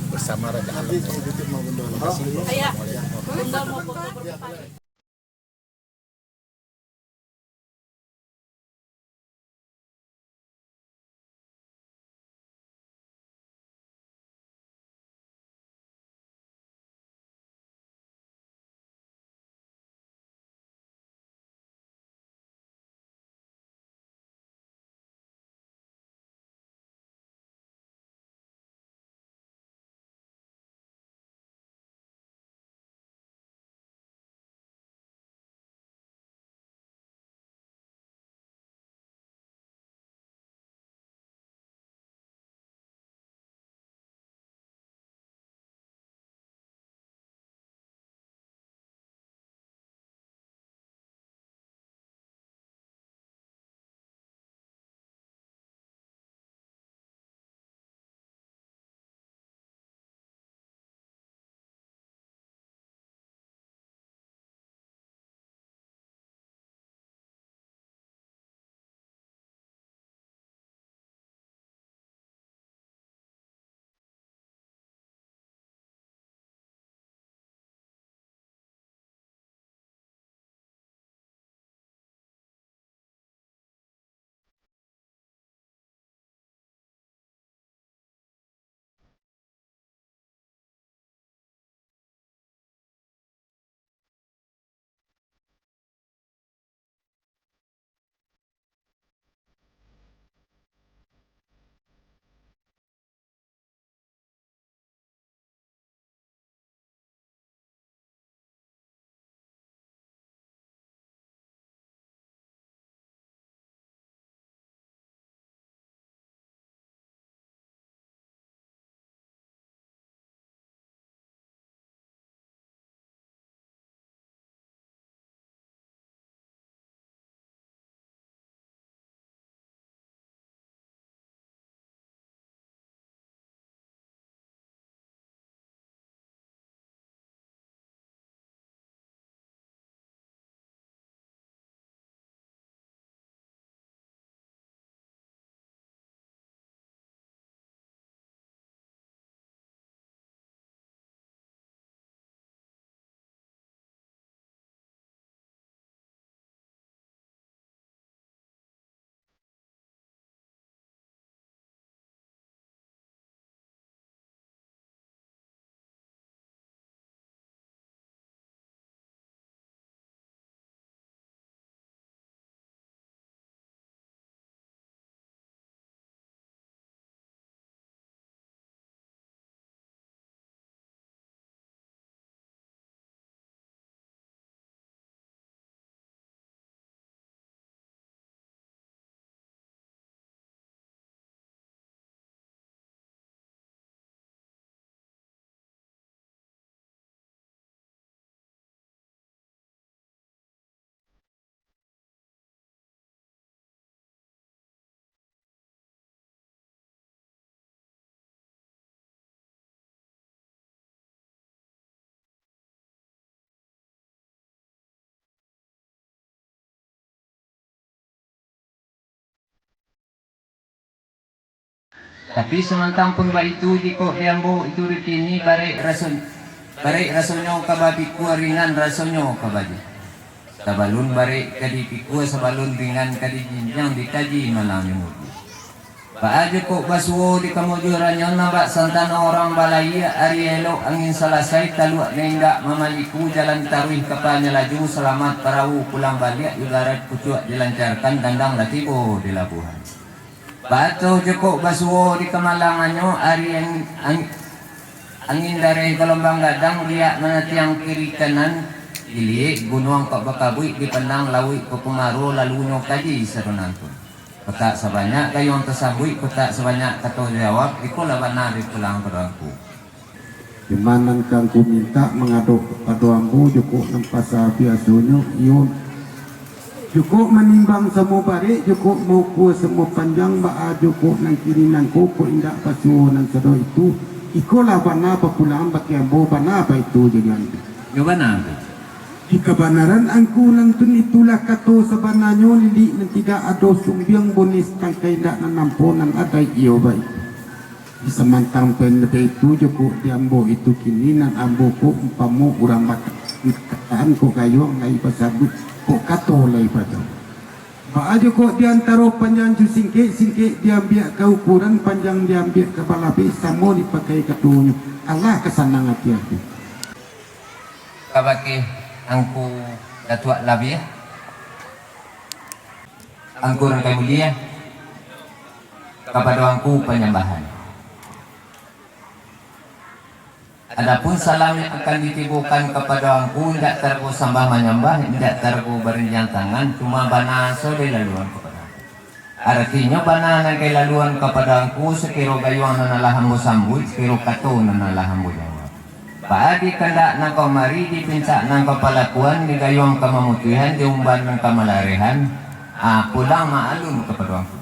bersama Raja Alam. Terima kasih. Tapi samantang pun baitu, jikok di ambo itu di kini barek raso-, barek rasonyo ka bapikua, ringan rasonyo ka bajih. Sabalun barek ka dipikua, sabalun ringan ka dijinjiang, dikaji malang di muji. Baa jikok basuo di kamujurannyo, nan bak santano urang balayia, ari elok angin salasai, taluak nan indak mamaliku, jalan taruih kapanyo laju, salamat parawu pulang baliak, ibarat pucuak dilancarkan, dandang lah tibo di labuahan. Baa tu jikok basuo di kamalangannyo, ari ang-, ang-, angin dareh galombang gadang, riak manatiang kiri kanan, diliek gunuang kok bakabuik, dipandang lauik kok kumaro, lalunyo kaji sadonantun. Petak sabanyak gayuang tasambuik, petak sabanyak kato jawab, ikolah bana dipulang pado angku. Cuman nan ka angku mintak mangadok kapado ambo, jikok nan pasa biasonyo, iyo, jikok manimbang samo barek, jikok maukua samo panjang, baa jikok nan kini nangko, kok indak basuo nan sado itu, ikolah bana papulangan bakeh ambo, bana baitu jadi angku. Yo bana tu. Di kabanaran angku nan tun, itulah kato sabananyo, lilik nan tidak ado sumbiang, bonih satangkai indak nan nampo, nan adaik iyo baitu. Di samantang pen baitu, jikok di ambo itu kini, nan ambo ko umpamo urang Batak, kataan kok gayuang lai basabuik, kok kato lai bajawab. Baa jikok di antaro panjang jo singkek, singkek diambiak ka ukuran, panjang diambiak ka balabeh, samo dipakai katonyo, alah ka sanang ati angku. Kabakeh angku Datuak Labiah, angku nan kami mulia, kapado angku panyambahan. Adapun salam nan akan ditibokan kapado angku, indak tarago sambah manyambah, indak tarago barinjang tangan, cuma bana sajo dilaluan kapado angku. Aratinyo, bana nan ka dilaluan kapado angku, sakiro gayuang nan alah ambo sambuik, sakiro kato nan alah ambo jawab. Baa di kandak nan ka mari, di pintak nan ka palakuan, di gayuang ka mamutuihan, di umban nan ka malarehan, ah, pulang maklum kapado angku.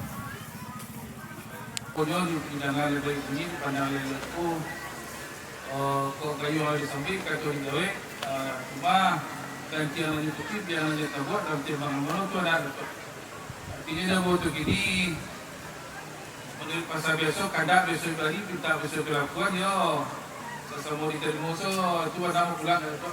Pokoknyo di pindangan labiah bunyi, dipandang labiah leko, eh, kok gayuang labiah sambuik, kato dijawek, eh, cuma gantian nan diputuih, bialah nan tabuak, dalam timbang mano tu ado tu. Artinyo, jago tu kini, manuruik pasa biaso, kandak biaso bari, pintak biaso kalakuan, yo. Sasamo ditarimo, so, tu bana pulang, yo, tu.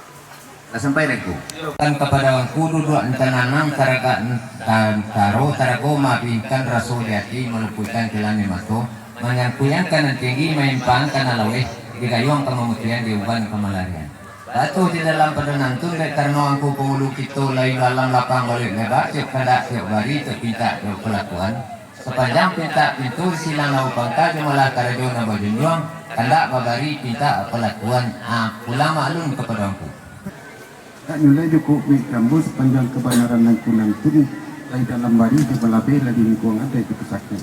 Lah sampai, Angku. Kan kapado angku duduak nan tananang, taragak nan tantaro, tarago maabihkan raso di ati, malupuihkan kilan di mato, manyangkuian ka nan tinggi, maimpang ka nan laweh, digayuang ka mamutuihan, diumban ka malarian. Baa tu di dalam pado nantun, dek karano angku pangulu kito lalu dalam lapang baluik leba, tiok kandak tiok bari, tiok pintak tiok kalakuan. Sapanjang pintak pintu, silang lawu pangka, jo malah karajo nan bajunjuang, kandak babari pintak palakuan, ah, pulang maklum kapado angku. Agaknyo lai jokok buek kambo, sapanjang kabanaran angku nantun, lai dalam bari jo balabeh, lah di lingkuang adaik jo pusako.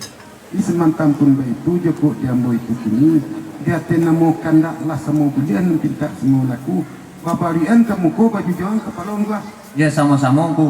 Di samantang pun baitu, jokok di ambo itu kini, di ateh namo kandak lah samo buliah, nan pintak samo laku, babarian ka muko, bajunjuangan kapalo, angku. Yo, samo-samo, angku.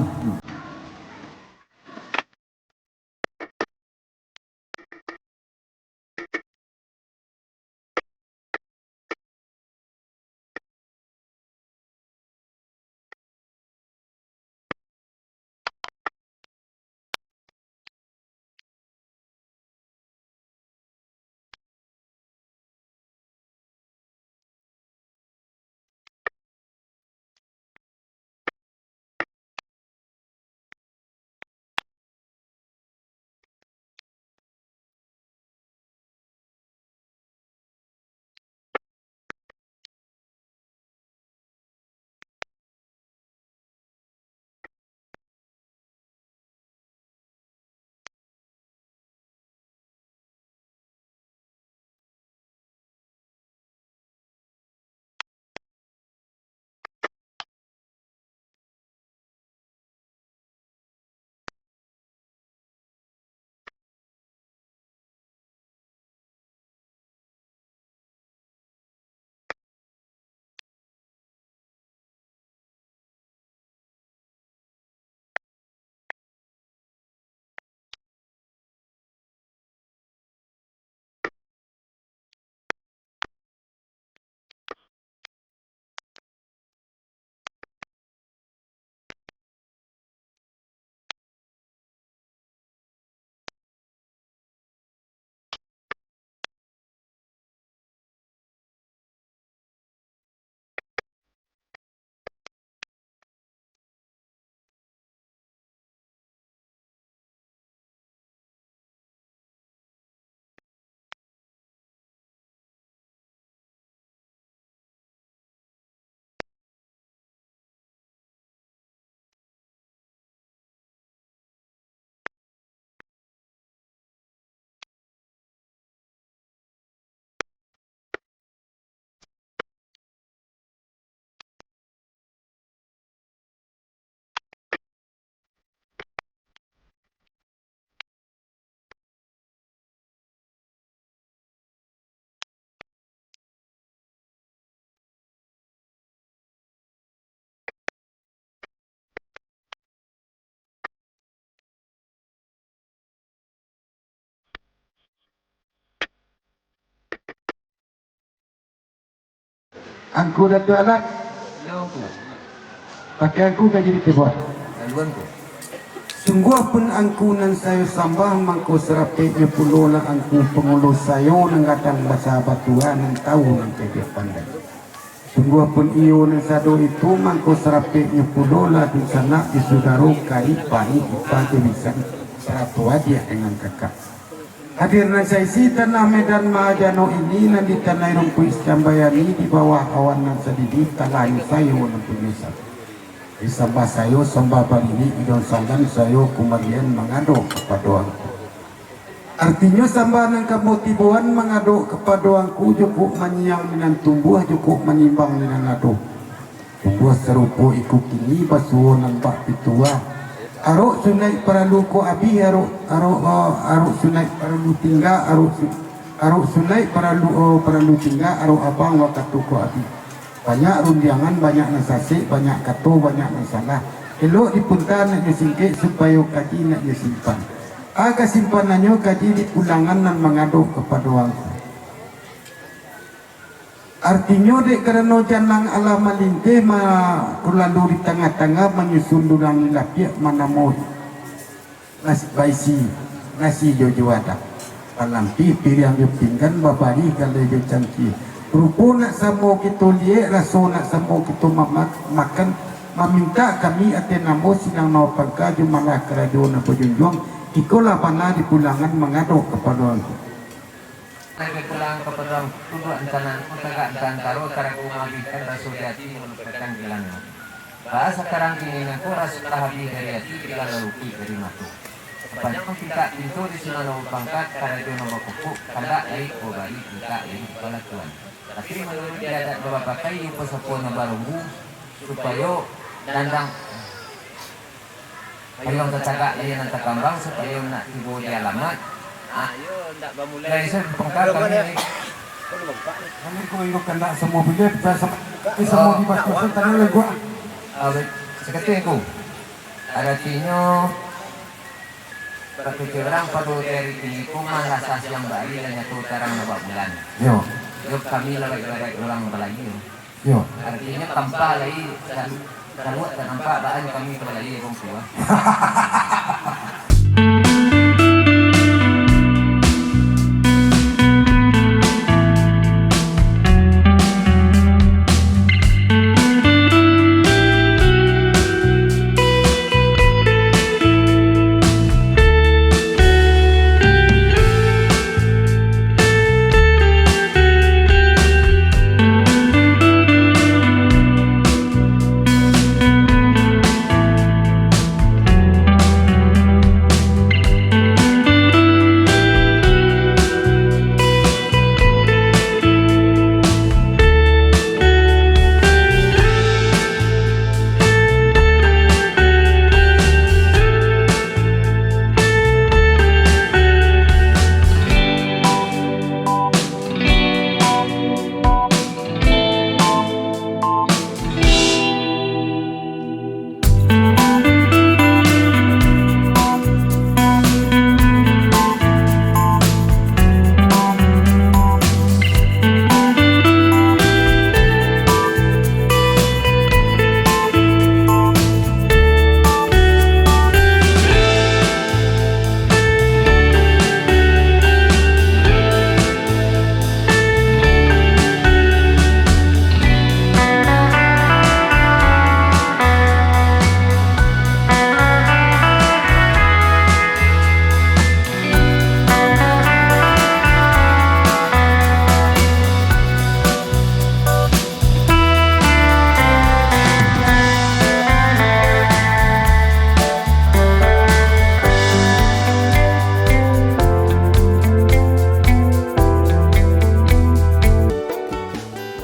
Angku Datuak Alat, pakai angku ka jadi tibuan. Sungguah pun angku nan sayo sambah, mangko sarapeknyo pulolah angku pangulu sayo nan gadang basa batua nan tau nan cadiak pandai. Sungguah pun iyo nan sado itu, mangko sarapeknyo pulolah dunsanak jo sudaro, karib, panik, ipa jo bisan, sarato adiak dengan kakak. Hadir nan saisi tanah Medan Mahajano ini, nan ditanai rumpuik Sicambayani, di bawah awan nan sadidi, talah sayo nan punyo sambah. Disambah sayo sambah balilik, idon salam sayo kumbalian mangado kapado angku. Artinyo sambah nan kamo tibuan mangado kapado angku, jukuk manyiang di nan tumbuah, jukuk manimbang di nan ado. Tumbuah sarupo iko kini, basuo nan bak pituah. Arok sunaik paralu ko abih, arok, arok, oh, arok sunaik paralu tingga, arok su-, arok sunaik paralu, oh, paralu tingga, arok abang wakatu ko abih. Banyak rundiangan, banyak nan sasek, banyak kato, banyak nan salah. Elok dipunta nak nyo singkek, supayo kaji nak nyo simpan. A kasimpanannyo kaji dipulangan nan mangado kapado angku. Artinyo, dek karano janang alah malinteh, ma-, lalu di tangah-tangah, manyusun dulang di lapiak, manamo nasi, baisi nasi jo juadah, palampih, piriang jo pinggan, babari kalai jo cangkia. Rupo nak samo kito liek, raso nak samo kito mama-, makan, mamintak kami ateh namo sinan namo pangka jo malah karajo nan bajunjuang, ikolah bana dipulangan mangado kapado angku. Lagi pulang ka padang, tunduak antanan, tagak antaro, tarago maabihkan raso di ati, malupakan di langau. Baa sakarang kini nangko, raso lah abih dari ati, di langau lupuik dari mato. Sapanjang pintak pinto di sinan nan bapangka, karajo nan bapokok, kandak lai ko bari, mintak lai dipalakuan. Tapi manuruik di adat nan bapakai, iyo pasapuan nan barombu, supayo dandang payuang tatagak, iyo nan takambang, supayo nak tibo di alamat. Ah, iyo, ndak bamulai. Dari saya pangka kami ni. Kami ko inggo kandak samo bilik, bisa samo, oh, di batu, tanah lego. Ah, baik. Sakali ko. Aratinyo, bakecek urang pado di ari kini ko, malah sasiang bari lah nyato tarang nan babulan. Yo. Yo, kami lah baibaraik urang balayi. Yo. Artinyo, tampa lai salu-, saluak tak nampak, baa nyo kami ka balayi, urang tuo.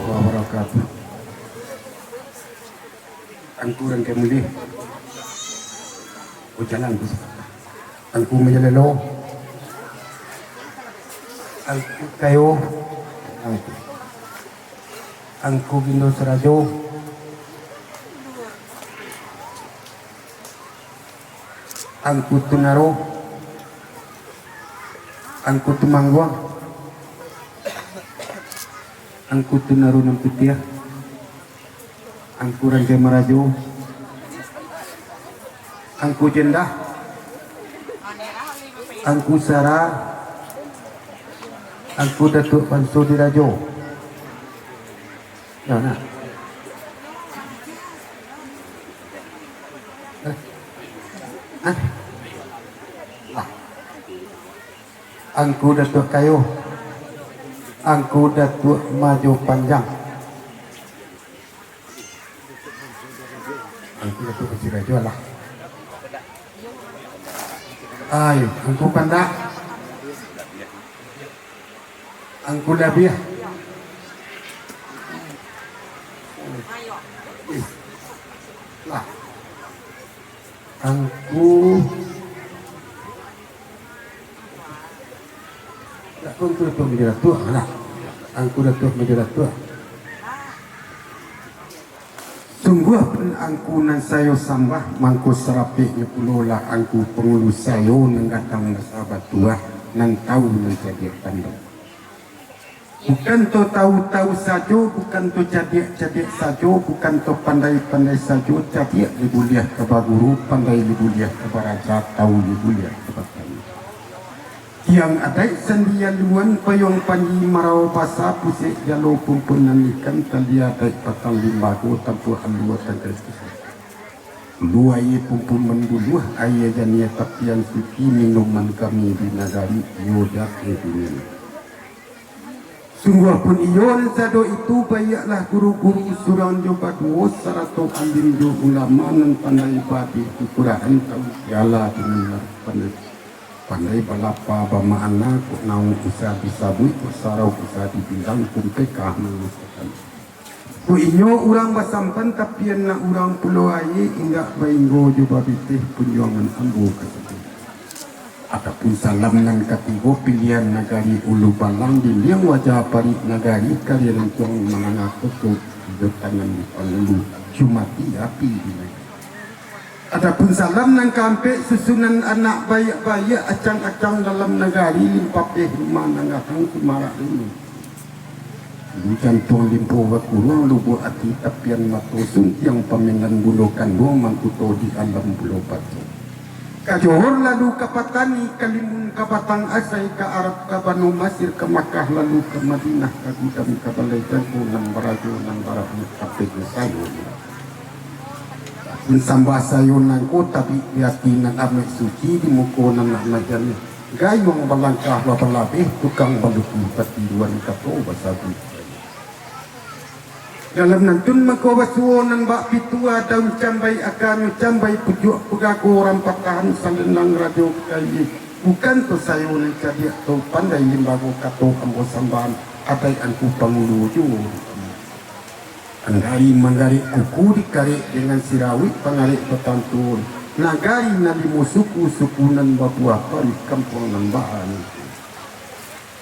Wabarakatuh. Angku urang ka mulih. Ujalan. Angku Majalelo. Angku Kayo. Angku Gindo Sarajo. Angku Tunaro. Angku Tumangguang. Angku Tunaro nan putiah. Angku Ranjai Marajo, Angku Jendah, Angku Sara, Angku Datuak Banso Dirajo. Yo, nah. Eh. Ah. Ah. Angku Datuak Kayo, Angku Datuak Majo Panjang. Angku Datuak Banso Dirajo lah. Ai, Angku Pandak. Angku Labiah. Lah. Angku. Angku Datuak Majo Datuak lah. Angku Datuak Majo Datuak. Sungguah pun angku nan sayo sambah, mangko sarapeknyo pulolah angku pangulu sayo nan gadang basa batuah, nan tau nan cadiak pandai. Bukan to tau-tau sajo, bukan to cadiak-cadiak sajo, bukan to pandai-pandai sajo, cadiak lai buliah ka baguru, pandai lai buliah ka baraja, tau lai buliah ka batani. Tiang adaik Sandi Aluan, Payuang Panji Marawa Basa, Pusek Jalo Pumpunan Ikan, Tali Adaik Batang Limbago, Tampuak Alua Tangkai Pusek. Hulu aia Pumpunan Buluah, aia janiah tapian suci, minuman kami di nagari, iyo jateh dunia. Sungguah pun iyo nan sado itu, baiaklah guru-guru surang jo baduo, sarato alim jo ulama nan pandai baadek kukurahan, tau sagalo di nan pandai, pandai balapa bamakna, kok naung usah disabuik, kok sarau usah dibilang, kumpekah mangasokan. Kok inyo urang basampan, tapi anak urang Pulo Aia, indak bainggo jo babiteh, punjuangan ambo kasadonyo. Adapun salam nan katigo, pilihan nagari Ulu Balang, dinding wajah parik nagari, kari rancuang manangah koto, ijo tangan di pangulu, cumati api di nagari. Adapun salam nan kaampek, susunan anak baiak-baiak, acang-acang dalam nagari, limpapeh rumah nan gadang, sumarak limo. Hulu jantuang limpo bakuruang, lubuak ati tapian mato, suntiang pamenan bundo kanduang, mangkuto di alam Pulo Pato. Ka Johor lalu ka Patani, ka Limun ka Batang Asai, ka Arab ka Bano Masir, ka Makkah lalu ka Madinah, ka Gudam ka Balai Jangko, nan barajo nan barahmat kapek sayo. Pun sambah sayo nangko tabik di ati nan amaik suci, di muko nan amaik janiah. Gayuang balangkah babalabeh, tukang baluki batiruan, kato basabuik. Dalam nantun mako basuo nan bak pitua, daun cambai akanyo cambai, pucuak pagago rampatahan, salendang rajo kaili. Bukan tu sayo nan cadiak tu, pandai limbago kato ambo sambahan, adaik angku pangulu juo. Andari manggarik kuku dikarek dengan sirawik pangarek batantun. Nagari nan limo suku, suku nan babuah paruik, kampuang nan bahan.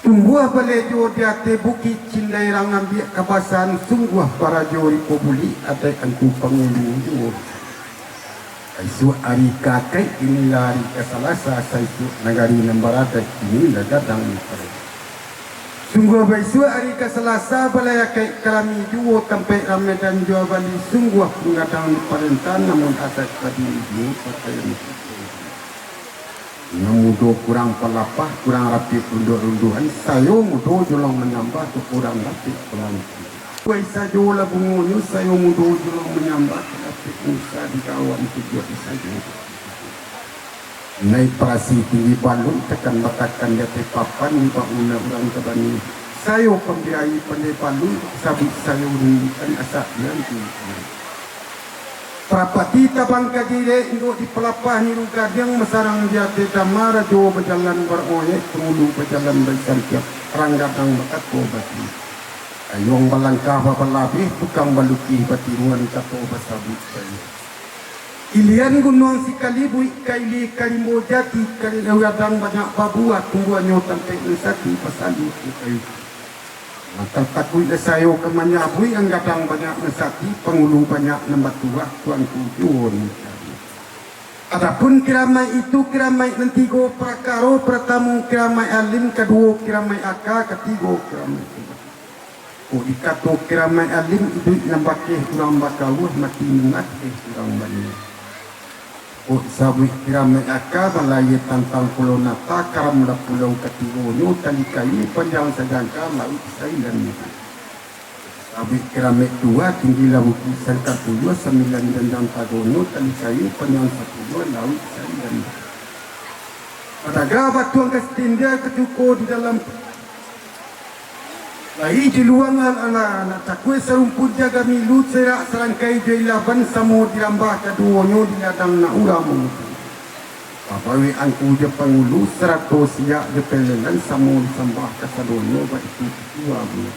Tumbuah balejo di ateh bukik, cindai rang ambiak kabasahan, sungguah barajo ripo bulik, adaik angku pangulu juo. Saisuak ari ka akaik, inilah ari ka salasa, saisuak nagari nan baradaik, inilah gadang nan baradaik. Sungguah baisuak ari ka salasa, balai akaik ka rami juo, tampaik ramadan juo bali, sungguah pun gadang diparentah, namun adaik badiri juo pakaian. Nan mudo kurang palapah, kurang rapik runduak-runduakan, sayo mudo jolong manambah, tu kurang rapik palantiang. Wai sajolah bungonyo, sayo mudo jolong manyambah, tapi usah digawan tujuak sajo. Nai parasi tinggi balun, takan batakan di ateh papan, di bak muna urang tabani. Sayo pambiayai pandai balun, sabik sayo rindukan asak dianti. Parapati tabang ka jirek, induak di palapah niru gadang, basarang di ateh dama, rajo bajalan baroyek, pangulu bajalan baisampiang, rang gadang bakato bati. Ayuang balangkah babalabeh, tukang balukih batiruan, kato basabuik sajo. Ilian gunuang Sikalibuik, ka ilia ka rimbo jati, ka gadang banyak babuah, tumbuahnyo tampaik nan sati, basaluak di kayu. Maka takuiklah sayo ka manyabuik, nan gadang banyak nan sati, pangulu banyak nan batuah, tuanku juo nan cari. Adapun kiramaik itu, kiramaik nan tigo parakaro, paratamu kiramaik alim, kaduo kiramaik aka, katigo kiramaik tuah. Kok dikato kiramaik alim, iduik nan bakeh urang bakawah, mati nan akeh urang baniaik. Kok sabuik kiramaik aka, balayia tantang pulau Nata, karam lah pulau katigonyo, tali kayu panjang sajangka, lauik sailan. Sabuik kiramaik tua, tinggilah bukik sangkatuluah, sambilan janjang tagonyo, tali kayu panjang sapuluah, lauik sailan. Padaga batuang ka satindia, ka cuko di dalam. Lai di luang anak-anak, nak takuik sarumpun jaga milu, serak sarangkai jo ilaban, samo dirambah kaduonyo di ladang nak urang mangutu. Pabawek angku jo pangulu, sarato siak jo pelengan, samo disambah kasadonyo, baitu tutua bungo.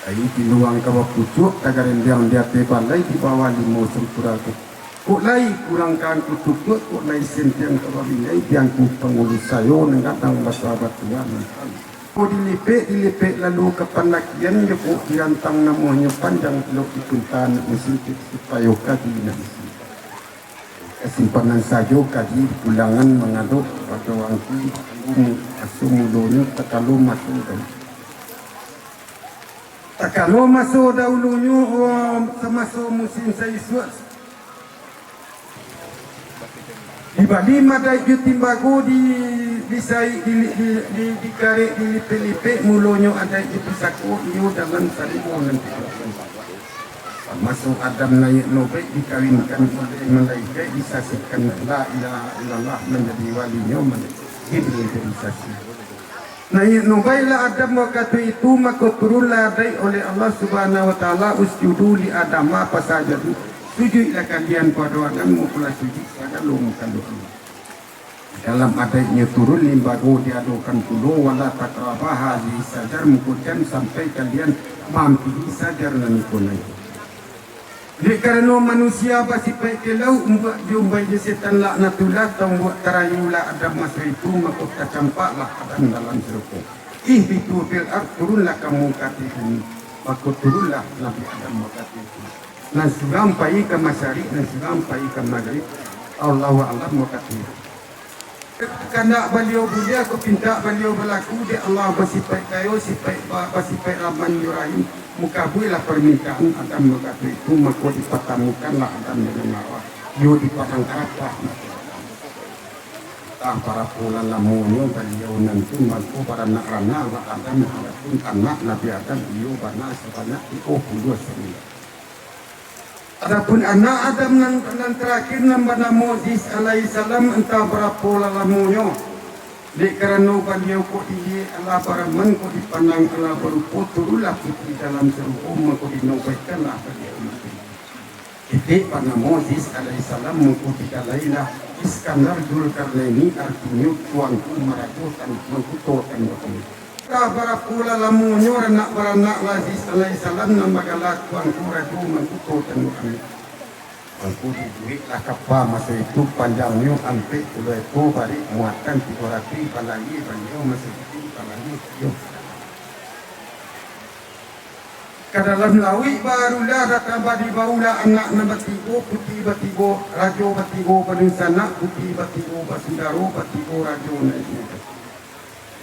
Lai di luang ka bapucuak, tagarendang di ateh balai, di bawah limau sampuraku. Kok lai kurang ka angku tutuak, kok lai sentiang ka babinai, di angku pangulu sayo nan gadang basa batuan. Ko dilipek, dilipek lalu ka pandakian, jo kok dirantang namonyo panjang, elok dipunta nak masintik, supayo kaji nak isi. Kasimpanan sajo kaji pulangan mangadok pado angku, aso mulonyo takalo maso dahulu. Takalo maso dahulunyo, oh, samaso musim saisuak, dibali madaik jo timbago, di, disaik, di, di, di, dikarek, dilipek-lipek, mulonyo adaik jo pusako, iyo dalam salimo nan tigo. Samaso Adam naiak nobaik, dikawinkan oleh malaikat, disasikan la ilaha illallah, manjadi walinyo malaikat Jibril jadi sasi. Naiak nobaiklah Adam wakatu itu, mako turunlah adaik oleh Allah Subhanahu wa Taala, "Usjudu li Adama fasajadu." Sujuiklah kalian pado Adam, mako lah sujuik sagalo makhluk Allah. Dalam adaiknyo turun limbago diadokan pulo, "Wala taqraba hadzihi syajarah," mako jan sampai kalian maampihi sajar nan iko naiak. Dek karano manusia basipaik kelau, umbuak jo umbai jo setan laknatullah, taumbuak tarayulah Adam maso itu, mako tacampaklah Adam dalam surga. "Ihbitu fil ard," turunlah kamu ka ateh bumi, mako turunlah Nabi Adam ka ateh itu. Nan surang pai ka masyarik, nan surang pai ka magrib. Allahu a'lam wakatu. Kandak Baliau buliah, kok pintak Baliau balaku, dek Allah basipaik kayo, sipaik ba-, basipaik Rahman jo Rahim. Mukabuilah parmintaan Adam wakatu itu, mako dipatamukanlah Adam dengan Hawa, iyo di padang Arafah. Antah barapo lah lamonyo Baliau nan tu mangko baranak-ranak lah Adam, adapun anak Nabi Adam, iyo bana sabanyak tigo puluah sambilan. Adapun anak Adam nan, nan tarakhir, nan banamo Idris alaihissalam, antah barapo lah lamonyo, dek karano baliau kok diliek Allah barahman, kok dipandang Allah barupo, turunlah putih dalam sarugo, mangko dinobaikkanlah baliau mati. Ketek banamo Idris alaihissalam, mangko digalailah Iskandar Zulkarnaini, artinyo Tuanku Marajo Tan-, Mangkuto Tanduak Ameh. Antah barapo lah lamonyo, ranak baranak lah Idris alaihissalam, nan bagala Tuanku Rajo Mangkuto Tanduak Ameh. Mangko dibueklah kapa maso itu, panjangnyo ampek puluah eko, barek muatan tigo ratuih, balayia baliau maso itu, balayia baliau. Ka dalam lauik barulah, datang badibaulah anak nan batigo, putih batigo, rajo batigo, badunsanak, putih batigo, basudaro batigo, rajo nan inyo.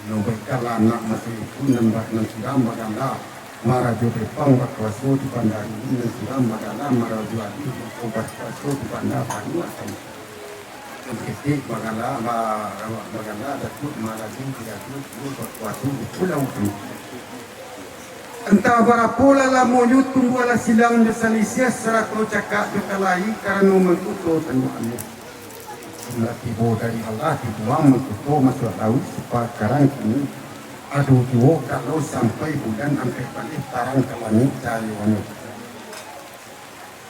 Nobaikkanlah anak maso itu, nan ba-, nan surang bagala Marajo Depang, bakuaso di Bandarulu, nan surang bagala Marajo Alih, bakuaso di Banda Banua Asam. Nan ketek bagala, ba-, bagala Datuak Marajo Dirajo, iyo bakuaso di Pulau Bangka. Antah barapo lah lamonyo, tumbuahlah silang jo salisiah, sarato cakak jo kalahi, karano Mangkuto Tanduak Ameh. Lah tibo dari Allah, dibuang Mangkuto masuak lauik, sipakarang kini. Ado juo kalau sampai bulan ampek baleh, tarang ka langik cahayonyo.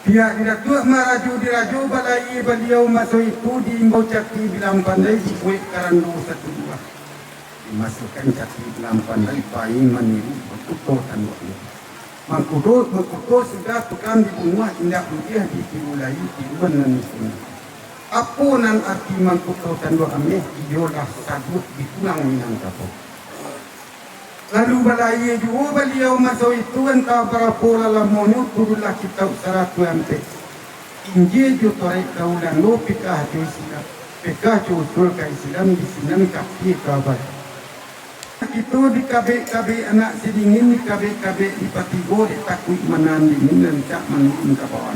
Pihak di Datuak Marajo Dirajo, balayia baliau maso itu, diimbau cati bilang pandai, dibuek karando satu buah. Dimasuakkan cati bilang pandai, pai maniru Mangkuto Tanduak Ameh. Mangkuto, Mangkuto sudah tukang dibunuah, indak buliah ditiru lai tiruan nan iko. Apo nan arti Mangkuto Tanduak Ameh? Iyolah saduak di Pulang Minangkabau. Lalu balayia juo baliau maso itu, antah barapo lah lamonyo, turunlah kitab saratuih ampek, Injil jo Toraik ka Ulando, Pikah jo Islam, Pikah jo usul ka Islam, di sinan Kafi ka Abadi. Kito dikabek-kabek anak sidingin, dikabek-kabek dipatigo, dek takuik manahan dingin, rancak manurun ka bawah.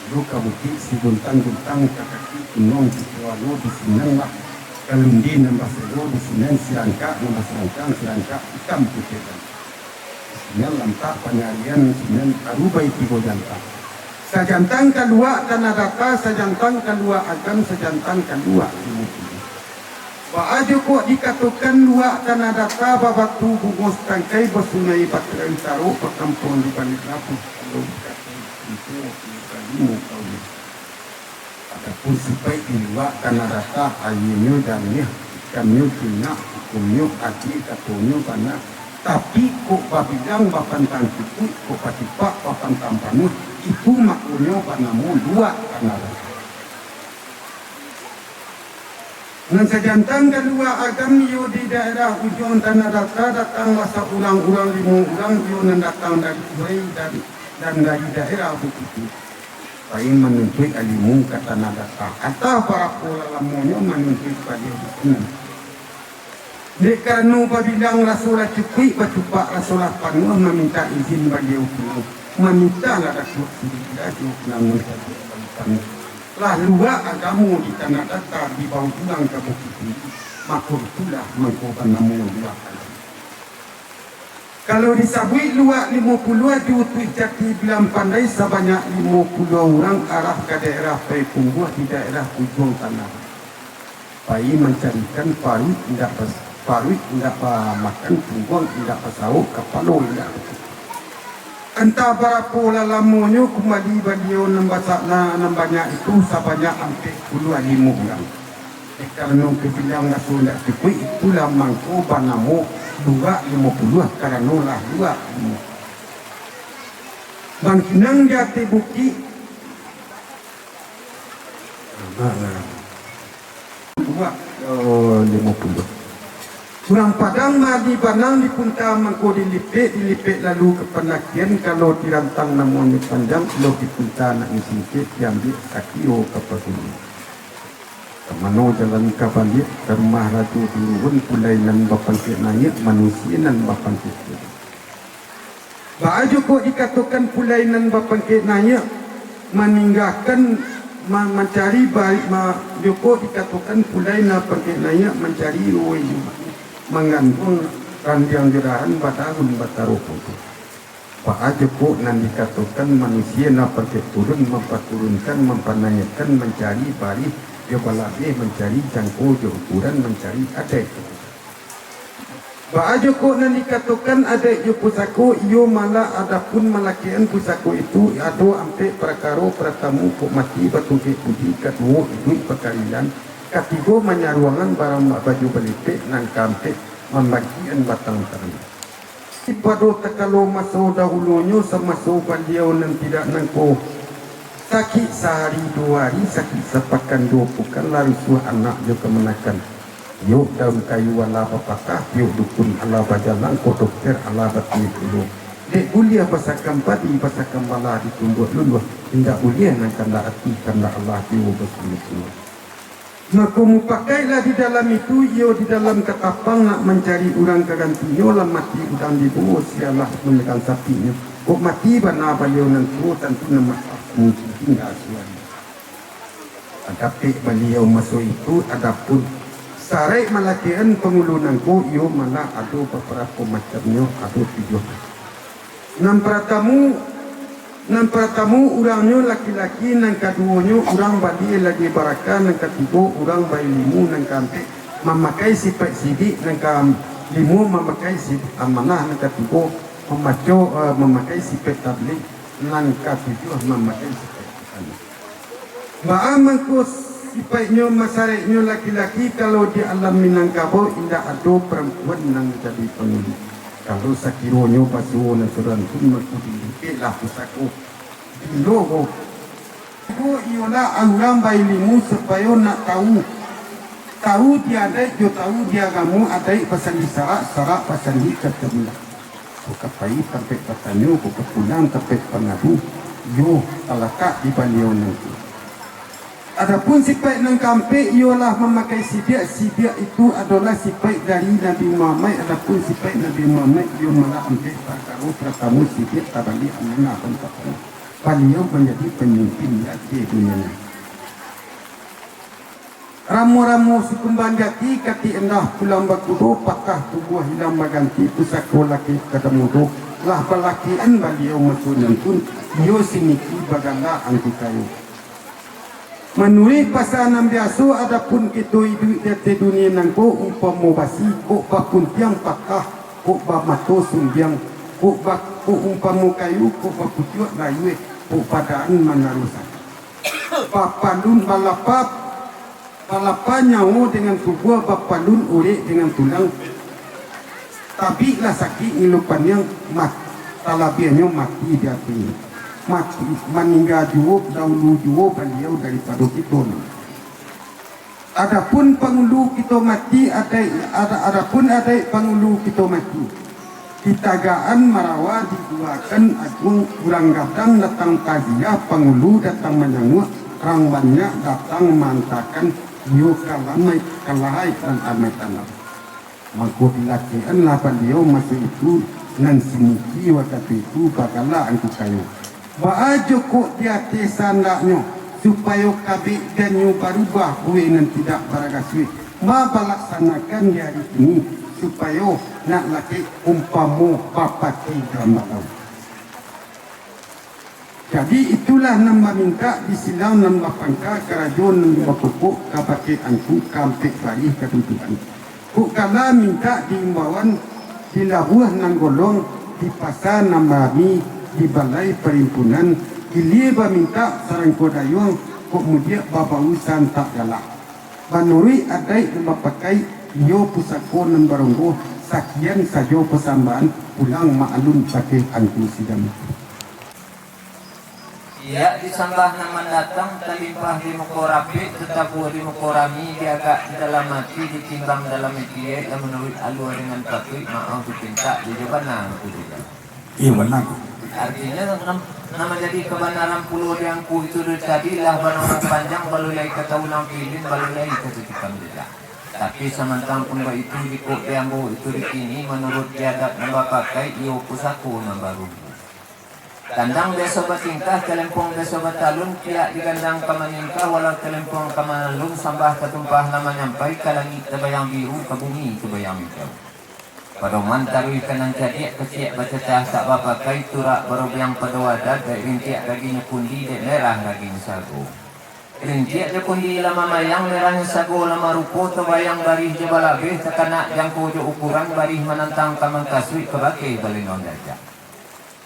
Iyo ka bukik siguntang-guntang, ka kaki kunuang, di sinan lah galunde nan baselo, di sinan sirangkak nan basirangkang, sirangkak itam putiah. Di sinan lantak panyarian, sinan baru bai tigo jantang. Sajantang ka luak Tanah Data, sajantang ka luak Agam, sajantang ka luak Limo Puluah. Baa jo kok dikatokan luak Tanah Data, babatu bungo satangkai, basungai batirai utaro, bakampuang di Baliak Labuah, kalau dikatokan pintu, pintu kalimo kaum. Adapun sipaik di luak Tanah Data, aianyo janiah, ikannyo jinak, hukumnyo adie, katonyo bana, tapi kok babilang bapantang cukuik, kok batipak bapantang panuah, itu makonyo banamo luak Tanah Data. Nan sajantang ka luak Agam, iyo di daerah ujuang Tanah Data, datanglah saurang-urang limo urang, iyo nan datang dari Urai dan, dan dari daerah Bukik Tinggi. Pai manuntuik ilimu ka Tanah Data. Antah barapo lah lamonyo manuntuik baliau di sinan. Dek karano babilang raso lah cukuik, bacupak raso lah panuah, mamintak izin baliau pulang. Mamintaklah Datuak Sirigala jo nan manjago balikan. Lah luak agamo di Tanah Data, dibao pulang ka Bukik Tinggi, mako itulah mangko banamo luak agamo. Kalau disabuik luak Limo Puluah, di Utuih Jati Bilang Pandai sabanyak limo puluah urang arah ka daerah Payakumbuah di daerah Ujuang Tanah. Pai mancarikan paruik indak bas-, paruik indak bamakan, pungguang indak basauk, kapalo indak bacukuik. Antah barapo lah lamonyo kumbali baliau nan basa-, na-, nan banyak itu, sabanyak ampek puluah limo urang. Dek karano kabilang raso indak cukuik, itulah mangko banamo luak Limo Puluah, karano lah luak limo. Bangkinang di ateh bukik. Nah, nah. Luak, oh, limo puluah. Urang Padang mah di banang dipunta, mangko dilipek, dilipek lalu ka pandakian, kalau dirantang namonyo panjang, kalau dipunta nak singkek, diambiak sakiro ka pagunungan. Ka mano jalan ka baliak, ka rumah Rajo Durun, pulai nan bapangkek naiak, manusia nan bapangkek turun. Baa jo kok dikatokan pulai nan bapangkek naiak, maninggakan ma-, mancari bari-, ma-, jo kok dikatokan pulai nan bapangkek naiak, mancari ruwai jo manggantuang randiang jo dahan, badaun bataro pungkuah. Baa jo kok nan dikatokan manusia nan bapangkek turun, mampaturunkan, mampanaiakkan, mancari barih jo balabeh, mancari jangko jo ukuran, mancari adaik. Baa jo kok nan dikatokan adaik jo pusako, iyo malah adapun malakekan pusako itu, ado ampek parakaro. Paratamu, kok mati batungkek puji, kaduo iduik bakarilan, katigo manyaruangan barambak baju balipek, nan kaampek mambagian batang tarangan. Pado takalo maso dahulunyo, samaso baliau nan tidak nangko, sakik sahari duo hari, sakik sapakan duo pukan, lah rusuah anak jo kamanakan. Yok daun kayu alah bapatah, yok dukun alah bajalang, kok dokter alah batiuik ulo. Dek buliah basakam padi, basakam balah ditumbuak luluah, indak buliah nan kandak ati, kandak Allah, jiwo basuluah-suluah. Mako mupakaiklah di dalam itu, iyo di dalam katapang, nak mancari urang ka gantinyo, lah mati urang dibuwok, sialah mamegang sapiknyo. Kok mati bana baliau nan tuwo, tantu nan masak mungkin tingga suwari. Dapek baliau maso itu, adapun saraik malakekan pangulu nangko, iyo malah ado babarapo macamnyo, ado tujuah macam. Nan paratamu, nan paratamu urangnyo laki-laki, nan kaduonyo urang balie lagi baraka, nan katigo urang bailimu, nan kaampek mamakai sipaik sidik, nan kalimo mamakai sidik amanah, nan katigo mamaco, eh, mamakai sipaik tablig, nan katujuah mamakai sipaik Tuhan. Baa mangko sipaiknyo, masaraiknyo laki-laki, kalau di alam Minangkabau indak ado parampuan nan jadi pangulu. Kalau sakironyo basuo nan surang tu, mangko dilipeklah pusako. Bilo ko. Ko iyolah urang bailimu supayo nak tawu. Tawu di adaik jo tawu di agamo, adaik basandi sarak, sarak basandi katurunan. Kok ka pai tampek batanyo, kok ka pulang tampek bangadu, iyo talatak di baliau nangko. Adapun sipaik nan kaampek, iyolah mamakai sidiak. Sidiak itu adolah sipaik dari Nabi Muhammad. Adapun sipaik Nabi Muhammad, iyo malah ampek parkaro. Partamo, sidiak tabaliak amanah dan tapanah. Baliau manjadi pamimpin di ateh dunia. Ramo-ramo sukumbang jati, katik endah pulang bakudo, patah tubuah hilang baganti, pusako laki kada mudo, lah balakian baliau maso nan pun, iyo siniki bagala angku kayo. Manuruik pasa nan biaso, adapun kito iduik di ateh dunia nangko umpamo basi, kok bapuntiang patah, kok bamato sumbiang, kok ba-, kok umpamo kayu, kok bapucuak layua, kok padaan manaruah sakik. Bapalun balapa, balapa nyawo dengan tubuah, bapalun urek dengan tulang. Tabiklah sakik ngilu paniang, mat-, talabiahnyo mati di atinyo. Mati, maningga juo, daulu juo baliau daripado kito. Adapun pangulu kito mati, adaik, ada-, adapun adaik pangulu kito mati. Ditagaan marawa, diduakan aguang, urang gadang datang taziah, pangulu datang manyanguak, rang banyak datang maantakan, iyo ka lamaik, ka lahai nan amai tanam. Mangko dilakianlah baliau maso itu, nan siniki wakatu itu bagala angku kayo. Baa jo kok di ateh sandaknyo, supayo kabek dannyo barubah, buweh nan tidak baragasuik, ma balaksanakan di ari kini, supayo nak lakek umpamo bapati gambalau. Jadi, itulah nan bamintak di silang nan bapangka, karajo nan bapokok, kabake angku kaampek barih kadudukan. Kok gala mintak di imbauan, di labuah nan golong, di pasa nan barami, di balai parimpunan, ilia bamintak sarangko dayuang, kok mudiak babau santak galak. Manuruik adaik nan bapakai, iyo pusako nan baronggo, sakian sajo pasambahan, pulang maalun bakeh angku sidang. Biak disambah nan mandatang, talimpah di muko rapek, tatabuah di muko rami, diagak di dalam ati, ditimbang dalam ati, lah manuruik alua dengan patuik, maoh dipintak, di jo bana tu juga. Iyo, bana tu. Artinyo, nan, nan manjadi kabanaran pulo di angku itu dari tadi, lah banamo panjang, balulai ka taulang pilin, balulai ka tutukan jejak. Tapi samantang pun baitu, jikok di ambo itu di kini, manuruik di adat nan bapakai, iyo pusako nan barumbu. Kandang biaso batingkah, talempong biaso batalun, piak digandang ka maningkah, walau talempong ka manalun, sambah tatumpah lah manyampai, ka langik tabayang biru, ka bumi tabayang ijau. Padoman taruih ka nan cadiak, kasiak bacacah tak bapakai, turak barobiang pado adat, dek rintiak dagingnyo kundi, dek merah dagingnyo sago. Rintiak jo kundi lah mamayang, merahnyo sago lah marupo, tabayang barih jo balabeh, takanak jangko jo ukuran, barih manantang ka mangkasuik, ka bakeh balenggang dajak.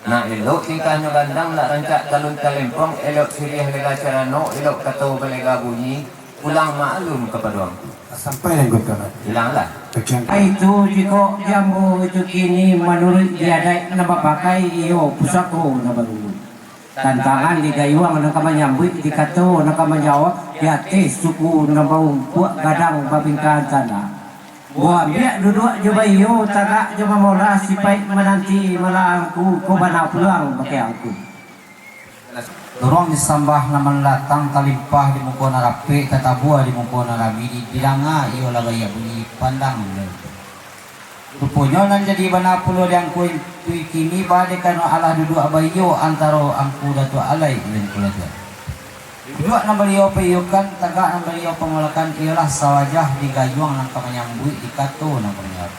Nak elok tingkahnyo gandang, nak rancak talun talempong, elok siriah lega carano, elok kato balega bunyi, pulang maalun kapado angku. Sampai lah angku tu. Ilanglah. Bakian. Itu jikok di ambo itu kini manuruik di adaik nan bapakai, iyo pusako nan barumbu. Tantangan di gayuang nan ka manyambuik, di kato nan ka manjawab, di ateh suku nan baumpuak gadang babingkahan tanah. Buambiak duduak jo baiyo, tagak jo mamolah, sipaik mananti malah angku, ko bana pulang bakeh angku. Duruang disambah nan mandatang, talimpah di muko nan rapek, tatabua di muko nan rami, di-, didanga iyo lah baiak bunyi, pandang. Ruponyo nan jadi bana pulo di angku itu kini, ba dek karano alah duduak baiyo antaro angku Datuak Alai dengan Angku Raja. Duduak nan baliau paiyokan, tagak nan baliau pamolakan, iyolah sawajah di gayuang nan ka manyambuik, di kato nan ka manjawab.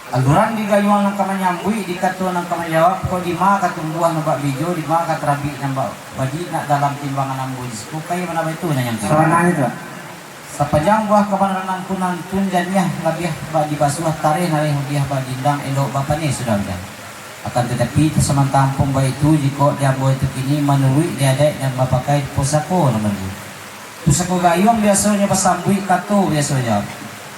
Aluran di gayuang nan ka manyambuik, di kato nan ka manjawab, kok dima ka tumbuah nan bak bijo, dima ka tarabik nan bak padi, nak dalam timbangan ambo di siko, kaya bana baitu nan nyangko. Sabananyo tu. Sapanjang buah kabanaran angku nan tun janiah, labiah ba-, dibasuah tareh, nareh labiah badindang, elok bapaneh sudah ujan. Akan tatapi, tasamantang pun baitu, jikok di ambo itu kini manuruik di adaik nan bapakai pusako nan baru. Pusako gayuang biasonyo basambuik, kato biasonyo jawab.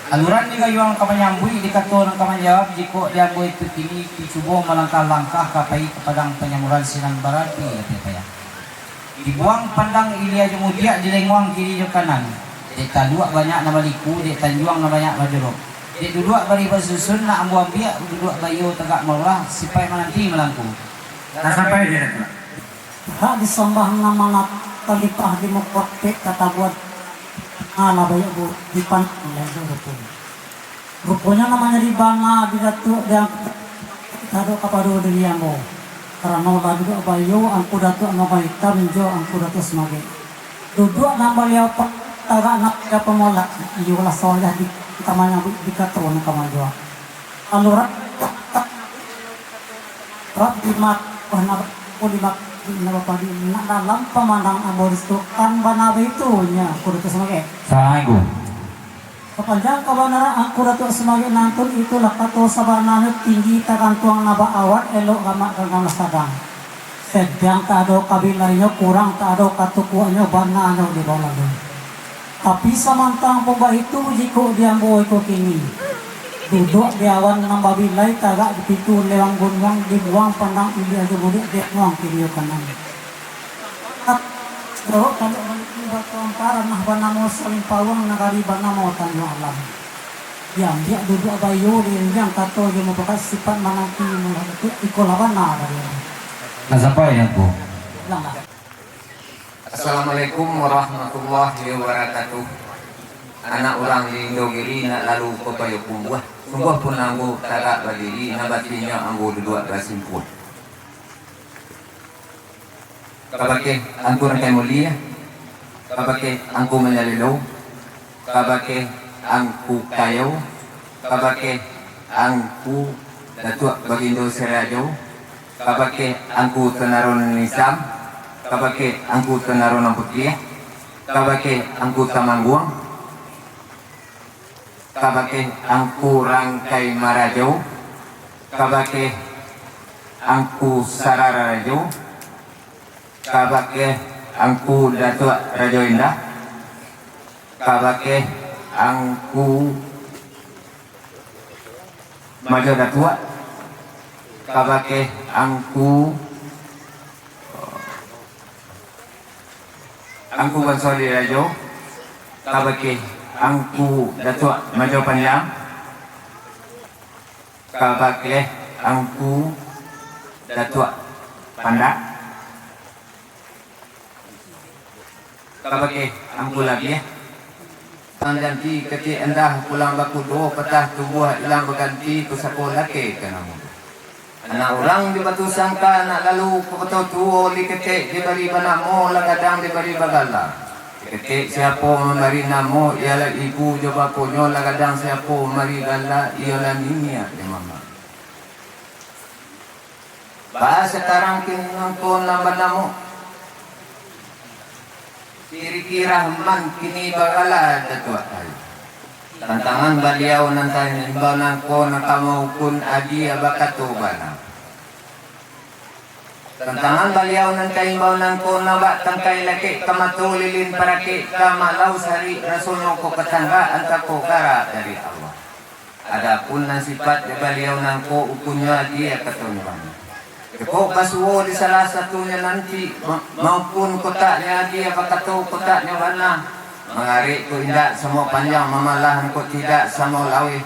Aluran di gayuang ka manyambuik, di kato nan ka manjawab, jikok di ambo itu kini dicubo malangkah-langkah ka pai ka padang panyamuran sinan barati labiah payah. Dibuang pandang ilia jo mudiak, dilenguang kiri jo kanan. Dek taluak banyak nan baliku, dek tanjuang nan banyak bajorok. Dek duduak barih basusun, nak ambo ambiak duduak baiyo tagak maulah, sipaik mananti malangku. Lah sampai di Datuak. Hak disambah nan manat-, Kalipah di muko atek tatabuan, alah baiak bu-, dipandang lai jo ruponyo. Ruponyo nan manjadi bana di Datuak di Angku Datuak kapado diri ambo, karano lah duduak baiyo Angku Datuak Mangaitam jo Angku Datuak Sumagek. Duduak nan baliau pa-, tagak nan baliau pamolah, iyolah soyah di, ka manyabuik di kato nan ka manjawab. Kalau ra-, Rabbi mat-, wah, na-, oh, lima, lima padi, nak dalam pamandang ambo di situ, kan bana baitu, nya, Angku Datuak Sumagek. Assalamualaikum. Sapanjang kabanaran Angku Datuak Sumagek nantun, itulah kato sabananyo, tinggi tagantuang nan baawan, elok gamak gangamlah sadang. Sediang tak ado kabilainyo, kurang tak ado katukuaknyo, bananyo di bawah lalu. Tapi samantang pun baitu, jikok di ambo iko kini, duduak di awan nan babilai, tagak di pintu lewang gunuang, dibuang pandang ilia jo buliak, dianuang kiri jo kanan. Jawab taluk baliak di batu ampah, ranah banamo Saling Pauang, nagari banamo Tanjuang Alam. Diambiak duduak baiyo, dirinjang kato jo mubakat, sipat mananti mulah itu, ikolah bana dari ambo. Nak sampai, Angku? Ulanglah. Assalamualaikum warahmatullahi wabarakatuh. Anak urang di Indogiri, nak lalu ka Payakumbuah. Sungguahpun ambo tagak badiri, nan batinyo ambo duduak basimpuah. Kabake Angku Rangkai Mulia, kabake Angku Manyalelo, kabake Angku Kayo, kabake Angku Datuak Bagindo Sirajo, kabake Angku Tanaro Nan Nizam, kabake Angku Tanaro Nan Putiah, kabake Angku Tamangguang, kabake Angku Rangkai Marajo, kabake Angku Sararajo, kabake Angku Datuak Rajo Indah, kabake Angku Majo Datuak, kabake Angku, Angku Banso Dirajo, kabake Angku Datuak Majo Panjang, kabake Angku Datuak Pandak, kabake Angku Labiah. Tang janti ketek endah pulang bakudo, patah tumbuah ilang baganti, pusako lakek ka nan mudo. Anak urang di Batu Sangka, nak lalu ka Koto Tuo, di ketek dibari banamo, lah gadang dibari bagala. Di ketek siapo mambari namo, ialah ibu jo baponyo, lah gadang siapo mambari gala, iyolah niniak jo mamak. Baa sakarang kini nangko nan banamo Si Riki Rahman, kini bagala Datuak Ayu. Tantangan baliau nan taimbau nangko nan ka maukun adia bakato bana. Tantangan baliau nan taimbau nangko nan bak tangkai lakek ka mato lilin parakek ka malau sarik rasonyo ko ka tangga antako garak dari Allah. Adapun nan sipaik di baliau nangko ukunnyo adia katonyo bana. Jikok basuo di salah satunyo nanti, ma-, maupun kotaknyo adia bakato kotaknyo bana, mangarek kok indak samo panjang, mamalahan kok tidak samo laweh,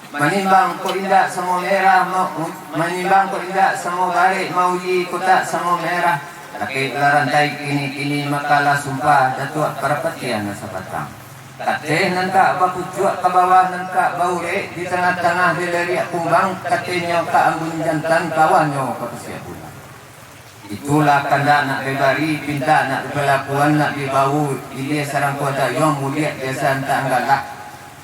manimbang kok indak samo merah, ma-, manimbang kok indak samo barek, mauji kotak samo merah, lakek lah rantai kini-kini, makalah sumpah Datuak Parapatiah nan sabatang. Kateh nan tak bapucuak ka bawah, nan tak baurek di tangah-tangah dilariak kumbang, katenyo ka ambun jantan, kawahnyo ka pasiak bulan. Itulah kandak nak dibari, pintak nak dipalakuan, nak dibawo, ilia sarangkuah dayuang, buliak biasa antak anggalak.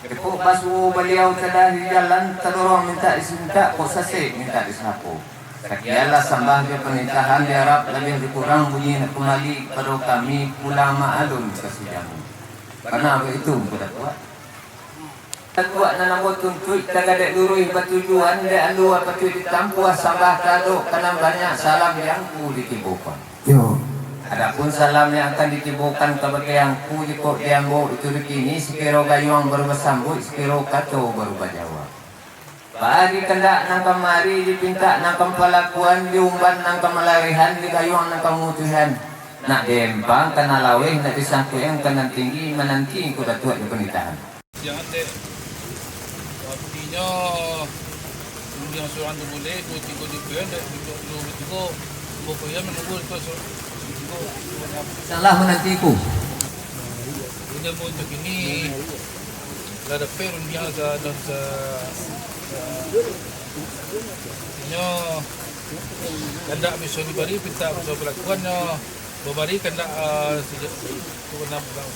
Depok basuo baliau tadah di jalan, tadorong mintak disintak, kok sasek mintak disapo. Sakianlah sambah jo panitahan, diarap labiah dikurang bunyi nak kumbali kapado kami, pulang maalun ka sijamu. Bana baitu, Angku Datuak. Datuak nan ambo tuntuik, tagadek luruih batujuan, dek alua patuik ditampuah, sambah taradok ka nan banyak, salam di angku ditibokan. Yo. Adapun salam yang akan ditibokan kabake angku, jikok di ambo itu di kini, sikiro gayuang baru basambuik, sikiro kato baru bajawab. Baa di kandak nan kamari, dipintak nan kampalakuan, diumban nan kamalawehan, digayuang nan kamutuihan, nak diempang ka nan laweh, nak disangkuian ka nan tinggi, mananti Angku Datuak jo panitahan. Siang atek, artinyo, undiang surang tu bulek, duo tigo di pen, dek tigo puluah tigo, pokoknyo manunggu itu su-, Salah mananti ku. Inyo mo untuak kini, lah dapek rundiang sa-, dan sa-, sa-, inyo kandak bisa dibari, pintak bisa balakuan, nyo babari kandak, ah, sijak tu kena pulang.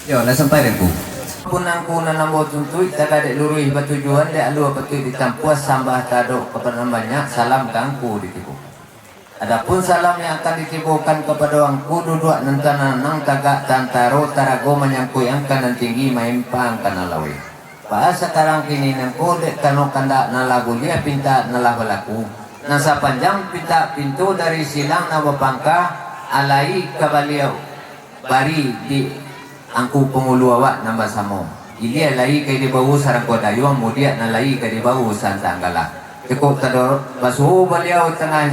Yo, lah sampai dek ku. Pun angku nan ambo tuntuik, tagak dek luruih batujuan, dek alua patuik ditampuah, sambah taradok ka nan banyak, salam ka angku ditibo. Adapun salam yang akan ditibokan kapado angku, duduak nan tanang, nan tagak, tantaro, tarago manyangkuik angka nan tinggi, maimpang ka nan laweh. Baa sakarang kini nangko, dek karano kandak nan lah buliah, pintak nan lah balaku, nan sapanjang pintak pintu dari silang nan bapangka, alai ka baliau bari di angku pangulu awak nan basamo. Ilia lai ka dibao sarangko dayuang, mudiak nan lai ka dibao santanggala. Cukup tadorong, basuo baliau tangah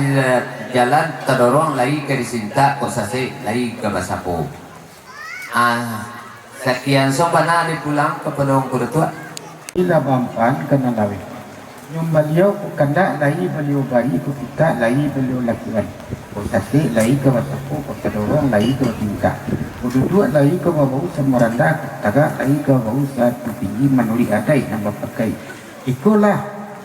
jalan, tadorong lai ka disintak, kok sasek lai ka basapo. Ah, sakian so bana dipulang kapado angku Datuak. Ilah bampan ka nan laweh. Nyumbaliau ko kandak lai baliau bari, ko pintak lai baliau lakuan, ko sasek lai ka basapo, ko tadorong lai ka batingkak, ko duduak lai ka babau samurandah, ko tagak lai ka babau satinggi manuruik adaik nan bapakai. Ikolah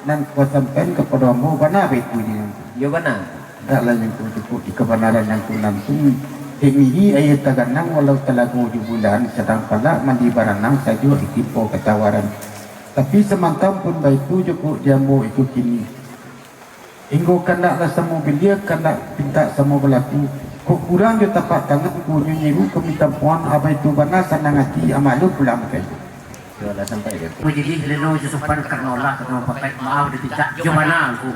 nan kuasampaian kapado ambo, bana baitu di nan. Iyo bana. Ndak lai nangko cukuik di kabanaran nangko nan tu, dek miri aia taganang walau talago jo bulan, sadang palak mandi baranang sajo ditimpo katawaran. Tapi samantang pun baitu juo di ambo iko kini. Inggo kandak lah samo bilia, kandak pintak samo balaku. Kok kurang jo tapak tangan, gunyo nyiru kami tampuan, abai tu bana sanang ati, amak lu pulang bakaitu. Yo lah sampai dia. Majilih lelo jo sopan karano lah, karano pakai maaf dipintak jo bana angku.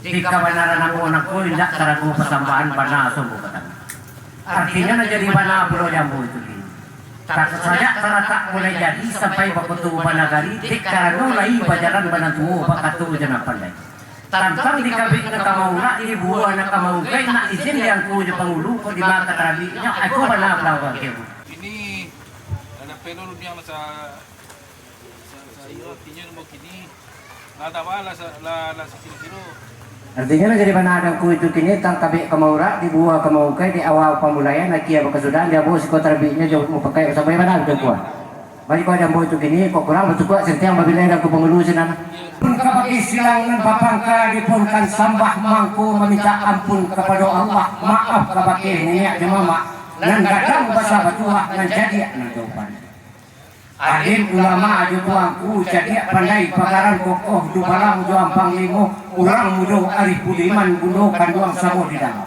Di kabanaran ambo nangko indak tarago pasambahan bana sungguah batangah. Artinyo nan jadi bana pulo di ambo itu kini. Tak sajak taratak mulai jadi sampai bakoto banagari, dek karano lai bajalan banan tuo bakato jo nan pandai. Tantang di kabek nan ka maurak, di buah nan ka maukai, nak izin di angku jo pangulu, kok di ma ka tarabiknyo, ai ko bana pulang bangkeh. Ini ada perlu dunia masa Sa-, sa-, iyo, artinyo namo kini, lah tawa, lah sa-, lah, lah sakiro-kiro. Artinyo lah jadi bana di angku itu kini, tang kabek ka maurak, di buah ka maukai, di awa pamulaian, akia bakasudahan, di ambo siko tarabiknyo jo mupakai sampai bana di angku. Bagi kau di ambo itu kini, kok kurang batukuak santiang babilai di angku pangulu sinan. Pun kabake silang nan bapangka, dipunkan sambah mangko mamintak ampun kapado Allah, maaf kabake niniak jo mamak, nan gadang basa batuah, nan cadiak nan jaupan. Alim ulama jo tuangku, cadiak pandai pagaran kokoh, dubalang jo ampang limo, urang mudo Arif Budiman, bundo kanduang samo di dalam.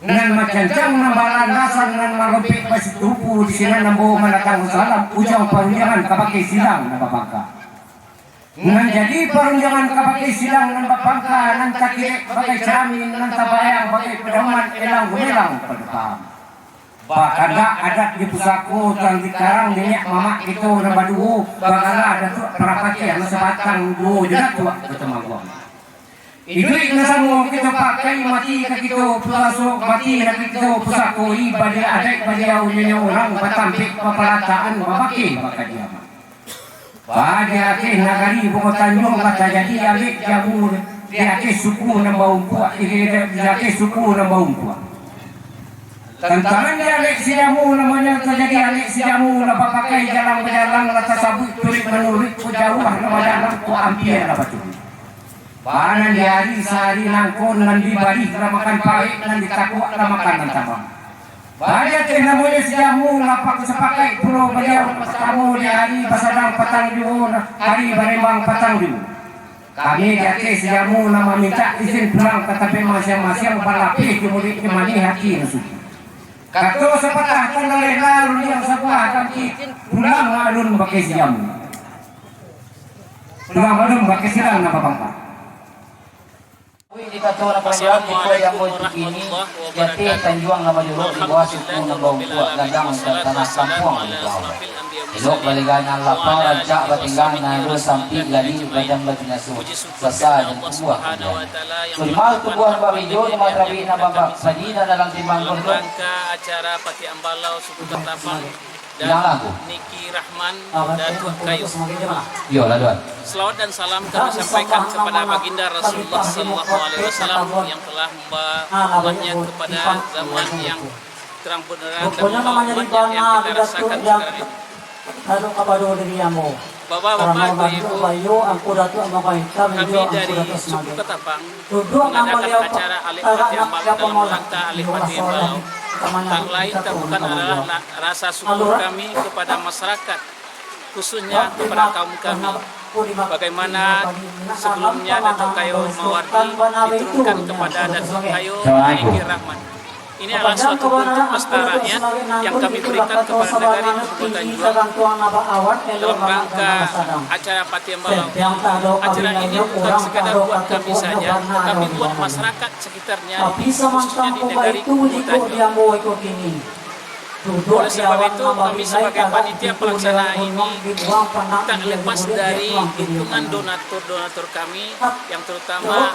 Nan macancang, nan balandasan, nan marompek basitupu, di sinan ambo mandatang salam, ujuang parundiangan kabake silang nan bapangka. Nan jadi parundiangan kabake silang nan bapangka, nan takilek bagai caramin, nan tabayang bagai padauman, elang gumelang pado paham. Bakandak adat di pusako, tang dikarang niniak mamak kito nan baduo, bagala Datuak Parapatiah nan sabatang duo jo Datuak Katumangguang. Iduik nan samo kito pakai, mati ka kito pusaso, mati ka kito pusako, i baliak adaik Baliau niniak urang, batampek bapalataan, babakeh bakadiaman. Ba di ateh nagari Bungo Tanjuang lah tajadi alek jamu di ateh suku nan baumpuak, di, di, di ateh suku nan baumpuak. Tantangan di alek si jamu namonyo tajadi alek si jamu lah bapakai jalang bajalang, lah tasabuik turuik manuruik, ko jauah lah bajalang, ko ampia lah baturuik. Ba nan di ari sahari nangko nan dibari lah makan parek, nan ditakuak lah makan nan tabang. Ba di ateh namonyo si jamu, lah sapakaik pulo Baliau, partamo di ari basadang patang juo, ari barembang patang juo. Kami di ateh si jamu nan mamintak izin pulang ka tampek masiang-masiang, balapeh jo mudik jo manih ati nan suci. Kato sapatah tanda lela, rundiang sabuah ganti, pulang alun bakeh si jamu. Pulang alun bakeh silang nan bapangka. Di kato nan panjang, kito yang mojok ini, jatih tanjuang nan bajuluk di bawah suku nan baumpuak, gadang dan tanah kampuang di bawah. Elok balega nan lapa, rancak batinggang nan ado sampik gali, badan bapingaso, basa dan tumbuah panjang. Kurma tumbuah babijo, di matabik nan bapadi, nan dalam timbang gondok. Langkah acara Patik Ambalau, suku Tantabang. Datuk Niki Rahman, Datuak Kayo. Iyolah, Tuan. Selawat dan salam kami sampaikan kepada Baginda Rasulullah sallallahu alaihi wasallam yang telah membawa umatnya kepada zaman yang terang benderang dan membawa umatnya yang kita rasakan sekarang ini. Bapak-bapak, ibu-ibu, kami dari suku Katapang mengadakan acara Alek Patiambalau dalam rangka Alek Patiambalau. Tak lain tak bukan adalah la-, rasa syukur kami kepada masyarakat, khususnya kepada kaum kami. Bagaimana sebelumnya Datuak Kayo Mawardi diturunkan kepada Datuak Kayo Niki Rahman. Ini adalah suatu bentuk pelestarian yang kami berikan kepada nagari Tugu Tanjuang dalam rangka acara Patiambalau. Acara ini bukan sekadar buat kami saja, tetapi buat masyarakat sekitarnya, khususnya di nagari Tugu Tanjuang. Oleh sebab itu, kami sebagai panitia pelaksana ini tak lepas dari dukungan donatur-donatur kami, yang terutama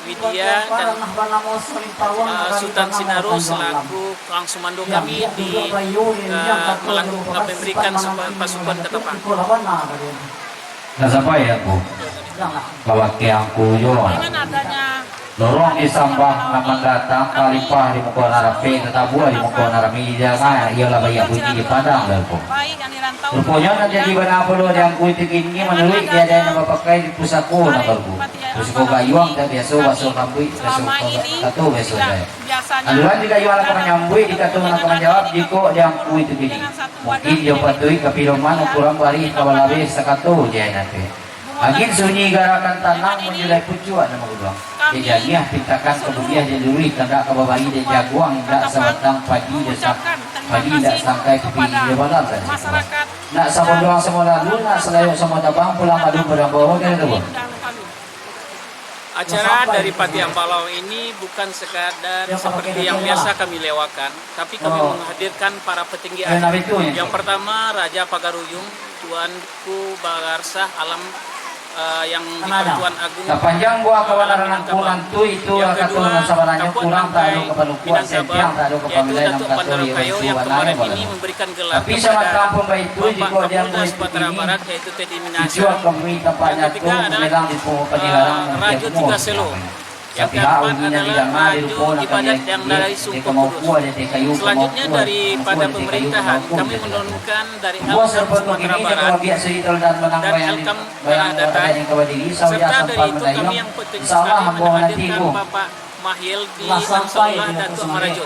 Widya dan, eh, Sutan Sinaru selaku kalang sumando kami di, eh, melakukan memberikan sumba-, pasukan Katapang. Nak sampai aku. Kawakiang ku jo. Dengan adanya Lorong disambah nan mandatang, talipah di muko nan rapek, tatabua di muko nan rami, jangan iyolah baiak bunyi di padang lalua. Ruponyo nan jadi bana pulo di angku itu kini, manuruik di adat nan bapakai di pusako nan baru. Pusako gayuang tak biaso, baso kambuik, baso kato biaso dai. Aluran di gayuang nan ka manyambuik, di kato nan ka manjawab, jikok di angku itu kini. Mungkin jo patuik ka pidoman, ukuran barih ka balabeh, sakato je nan tu. Angin sunyi garakan tanang, manjulai pucuak nan maguduang. Dek janiah pintakan ka buliah, dek luruih kandak ka babari, dek jaguang indak sabatang padi, dek sa-, padi indak sangkai pipi jo balam dan sikuang. Nak samo duang samo lalu, nak salayok samo tabang, pulang malu padang bawah, kena tu. Acara dari Patiambalau ini bukan sekadar seperti yang biasa kami lewakan, tapi kami menghadirkan para petinggi adat. Yang pertama, Raja Pagaruyung, Tuanku Bararsah Alam, eh, yang di-Pertuan Agung, Sapanjang buah eh, kabanaran Minangkabau. Angku nantu itu, yang kedua, kato nan sabananyo, Kabupaten kurang tak ado Lantai, kapalukuak, Minangkabau, sempiang tak ado yaitu kapamilai, Datuak nan kato Pando iyo Kayo itu yang bananyo kemarin badan. Ini memberikan gelar kepada Bapak Kapolda Sumatera Barat, yaitu Teddy Minahasa. Dan ketiga adalah, eh, Rajo Tiga Selo. Yang keempat adalah Rajo Ibadat yang dari Sungkuah Kudus. Selanjutnya, daripada pemerintahan, kami menurunkan dari Alkam Sumatera Barat dan Alkam Tanah Datar, serta dari itu kami yang penting sekali menghadirkan Bapak Mahyeldi Ansarullah Datuak Marajo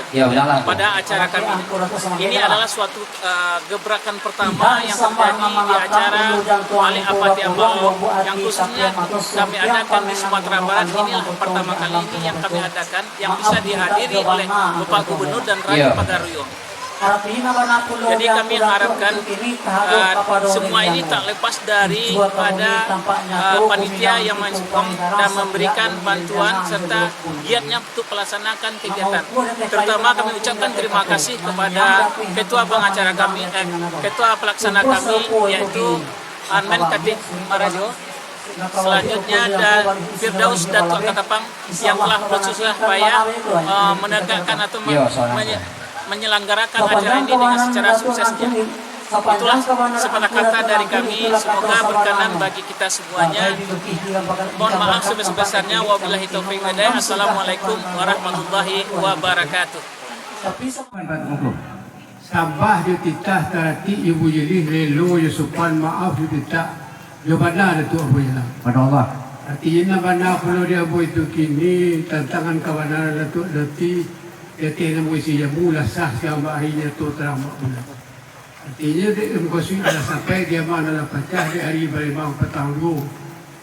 pada acara kami ini. Ini adalah suatu, eh, gebrakan pertama yang terjadi di acara Alek Patiambalau yang khususnya kami adakan di Sumatera Barat. Inilah pertama kali ini yang kami adakan, yang bisa dihadiri oleh Bapak Gubernur dan Rajo Pagaruyung. Jadi kami harapkan, eh, semua ini tak lepas daripada, eh, panitia yang mensokong dan memberikan bantuan serta giatnya untuk melaksanakan kegiatan. Terutama kami ucapkan terima kasih kepada ketua pangacara kami, eh, ketua pelaksana kami, yaitu Armen Katik Marajo. Selanjutnya ada Firdaus Datuak Katapang yang telah bersusah payah, eh, menegakkan atau me-, menye-, menyelenggarakan acara ini dengan secara suksesnya. Itulah sepatah kata dari kami. Semoga berkenan bagi kita semuanya. Mohon maaf sebesar-besarnya. Wabillahi taufiq wal hidayah. Assalamualaikum warahmatullahi wabarakatuh. Sambah jo titah taratik jo bujilih, relo jo sopan, maaf jo pintak, jo bana Datuak Ambo Jalang. Bana Allah. Artinyo nan bana pulo di ambo itu kini, tantangan kabanaran Datuak nanti, di ateh nan baisi jambu, lah sah siang bak ari, nyato tarang bak bulan. Artinyo, dek mukasuik alah sampai, di ama nan lah pacah, dek ari baremang patang duo.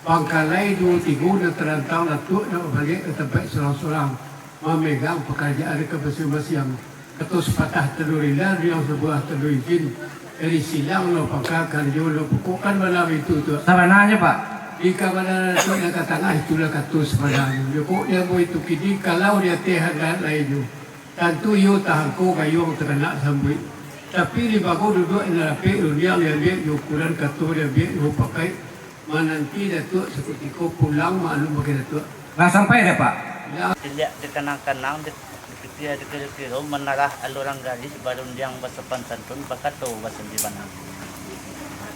Pangkalai duo tigo nan tarantang, Datuak nak babaliak ka tampek surang-surang, mamegang pakarajaan ka masiang-masiang. Kato sapatah tando rila, riang sabuah tando ijin. Dari silang lo pangka, karajo lo pokok, kan bana baitu tu. Sabananyo, Pak. Di kabanaran tu nan ka tangah, itulah kato sabananyo. Jokok di ambo itu kini, kalau di ateh handak lai jo, tantu iyo tahangko gayuang takanak sambuik. Tapi, limbago duduak nan rapek, rundiang diambiak jo ukuran, kato diambiak jo pakai, mananti Datuak sakutiko pulang, maklum bagi Datuak. Lah sampai dah, Pak? Lah. Diliak dikanang-kanang, di-, Kiro-kiro manarah aluran garih, barundiang basopan santun, bakato basandi bana.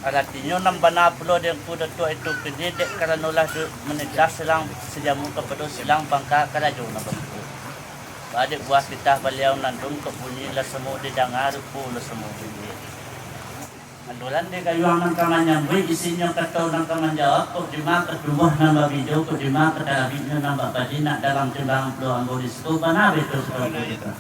Aratinyo nan bana pulo di Angku Datuak itu kini, dek karano lah du-, manitah silang sijamu kapado silang bangka karajo nan bakukuh. Ba dek buah titah baliau nan dungkok bunyi, lah samo didanga, rupo lah samo diliek. Aluran di gayuang nan ka manyambuik, isinyo kato nan ka manjawab, kok dima ka tumbuah nan babijo, kok dima ka tarabiknyo nan babadi, nak dalam timbangan pulo ambo di siko, bana betul sabananyo.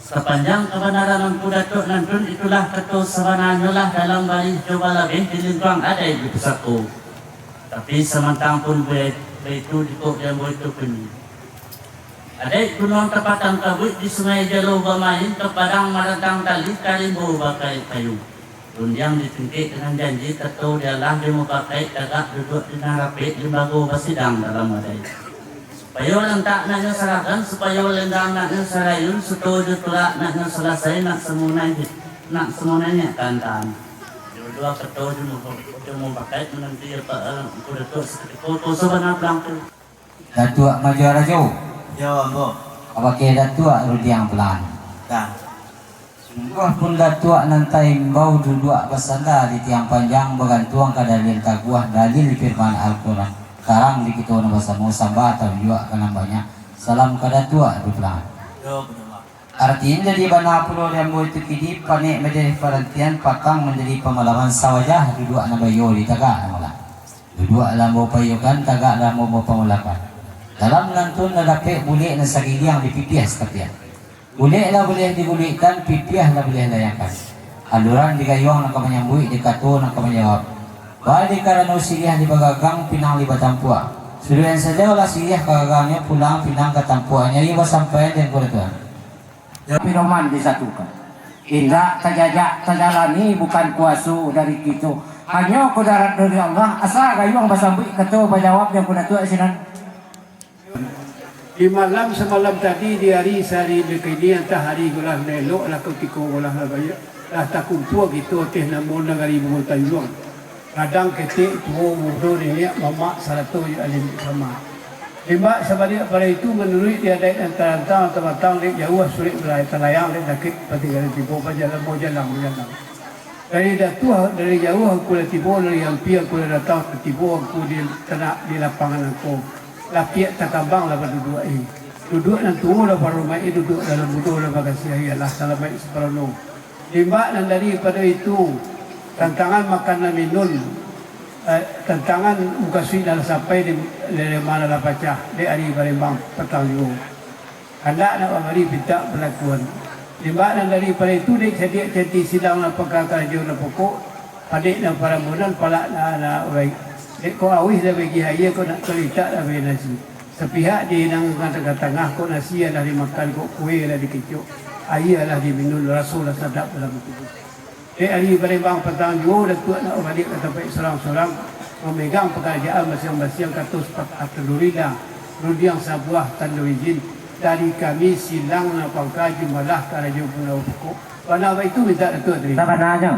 Sapanjang kabanaran Angku Datuak nantun, itulah kato sabananyo lah dalam barih jo balabeh di lingkuang adaik di pusako. Tapi samantang pun baitu, jikok di ambo itu kini. Adaik gunuang tapatang kabuik, di sungai jalo bamain, ka padang marantang tali, ka rimbo bakaik kayu. Rundiang ditingkek dengan janji, kato dialah jo mupakaik, tagak duduak di nan rapek, limbago basidang dalam adaik. Supayo lantak naknyo saragam, supayo lenggang naknyo sarayun, suto jo tulak naknyo salasai, nak samunai, nak samunai nyo kantan. Dua-dua kato jo mu-, jo mupakaik mananti apa, eh, Angku Datuak sakutiko, ko sabana pulang tu. Datuak Majo Rajo. Yo, ambo. Kabake Datuak Rudiang Pulaan. Ka. Sungguahpun Datuak nan taimbau duduak basanda di tiang panjang, bagantuang ka dalil taguah, dalil firman Al-Quran. Tarang di kito nan basamo, samba tarujuak ka nan banyak. Salam ka Datuak Rudiang Pulaan. Yo, betul, Bang. Aratinyo jadi bana pulo di ambo itu kini, panek manjadi parantian, patang manjadi pamalaman, sawajah duduak nan baiyo di tagak nan malah. Duduak lah ambo paiyokan, tagak lah ambo bapamulakan. Dalam nantun lah dapek bulek nan sagiliang dipipiah satapiah. Bulek lah buliah digulekkan, pipiah lah buliah layangkan. Aluran di gayuang nan ka manyambuik, di kato nan ka manjawab. Baa di karano siriah di bagagang, pinang di batampuak. Suduik nan sajo lah siriah ka gagangnyo, pulang pinang ka tampuaknyo, iyo basampaian di Angku Datuak. Tapi roman disatukan. Indak tajajak tajalani, bukan kuaso dari kito. Hanyo kudarat dari Allah, asa gayuang basambuik, kato bajawab di Angku Datuak sinan. Di malam samalam tadi, di ari sahari bakini, antah ari golah elok lah, kutiko golah lah banyak, lah takumpua kito ateh namo nagari Bungo Tanjuang. Gadang ketek, tuo mudo, niniak mamak, sarato jo alim sama. Limbak sabaliak pado itu, manuruik di adaik nan tarantang, tabatang dek jauah, surek balayang, talayang dek dakek, patinggalan tibo, bajalan, bajalan, bajalan. Dari datuah, dari jauah, Angku lah tibo, dari ampia, Angku lah datang, tibo Angku di tanak, di lapangan angko. Lapiak takambang lah baduduak, eh. Duduak nan tuo lah barumaik, eh, duduak dalam mudo lah bagasiah, iyolah salamaik saparono. Limbak nan daripado itu, tantangan makan nan minun, eh, tantangan mukasuik nan lah sampai di, di mana lah pacah, dek ari barembang patang juo. Kandak nak mambari pintak palakuan. Limbak nan daripado itu, dek cadiak cantik silang nan paka karajo nan pokok, padek nan parambunan, palak nan, nan urai. Dek kok auih lah bagiah aia, kok nak talitak lah bagiah nasi. Sapihak diinang ka tangah-tangah, kok nasi lah dimakan, kok kue lah dikecok, aia lah diminun, raso lah sadap dalam tubuah. Dek ari barembang patang juo, Datuak nak babaliak ka tampaik surang-surang, mamegang pakarajaan basiang-basiang, kato sapatah tanduri lah, rundiang sabuah tando izin, dari kami silang nan pangka, jumlah karajo punyo pokok. Bana baitu mintak Datuak tadi. Sabananyo.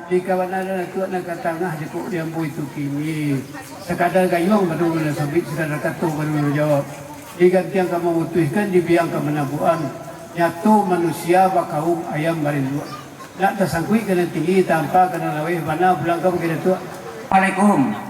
Di kabanaran Datuak nan ka tangah, jikok di ambo itu kini, sakadar gayuang baru nan sabik, sakadar kato baru nan jawab. Digantiang ka mamutuihkan, dibiang ka manabuakan. Nyato manusia bakaum, ayam barinduak. Nak tasangkuik ka nan tinggi, tampa ka nan laweh, bana pulang ka bukik Datuak. Assalamualaikum.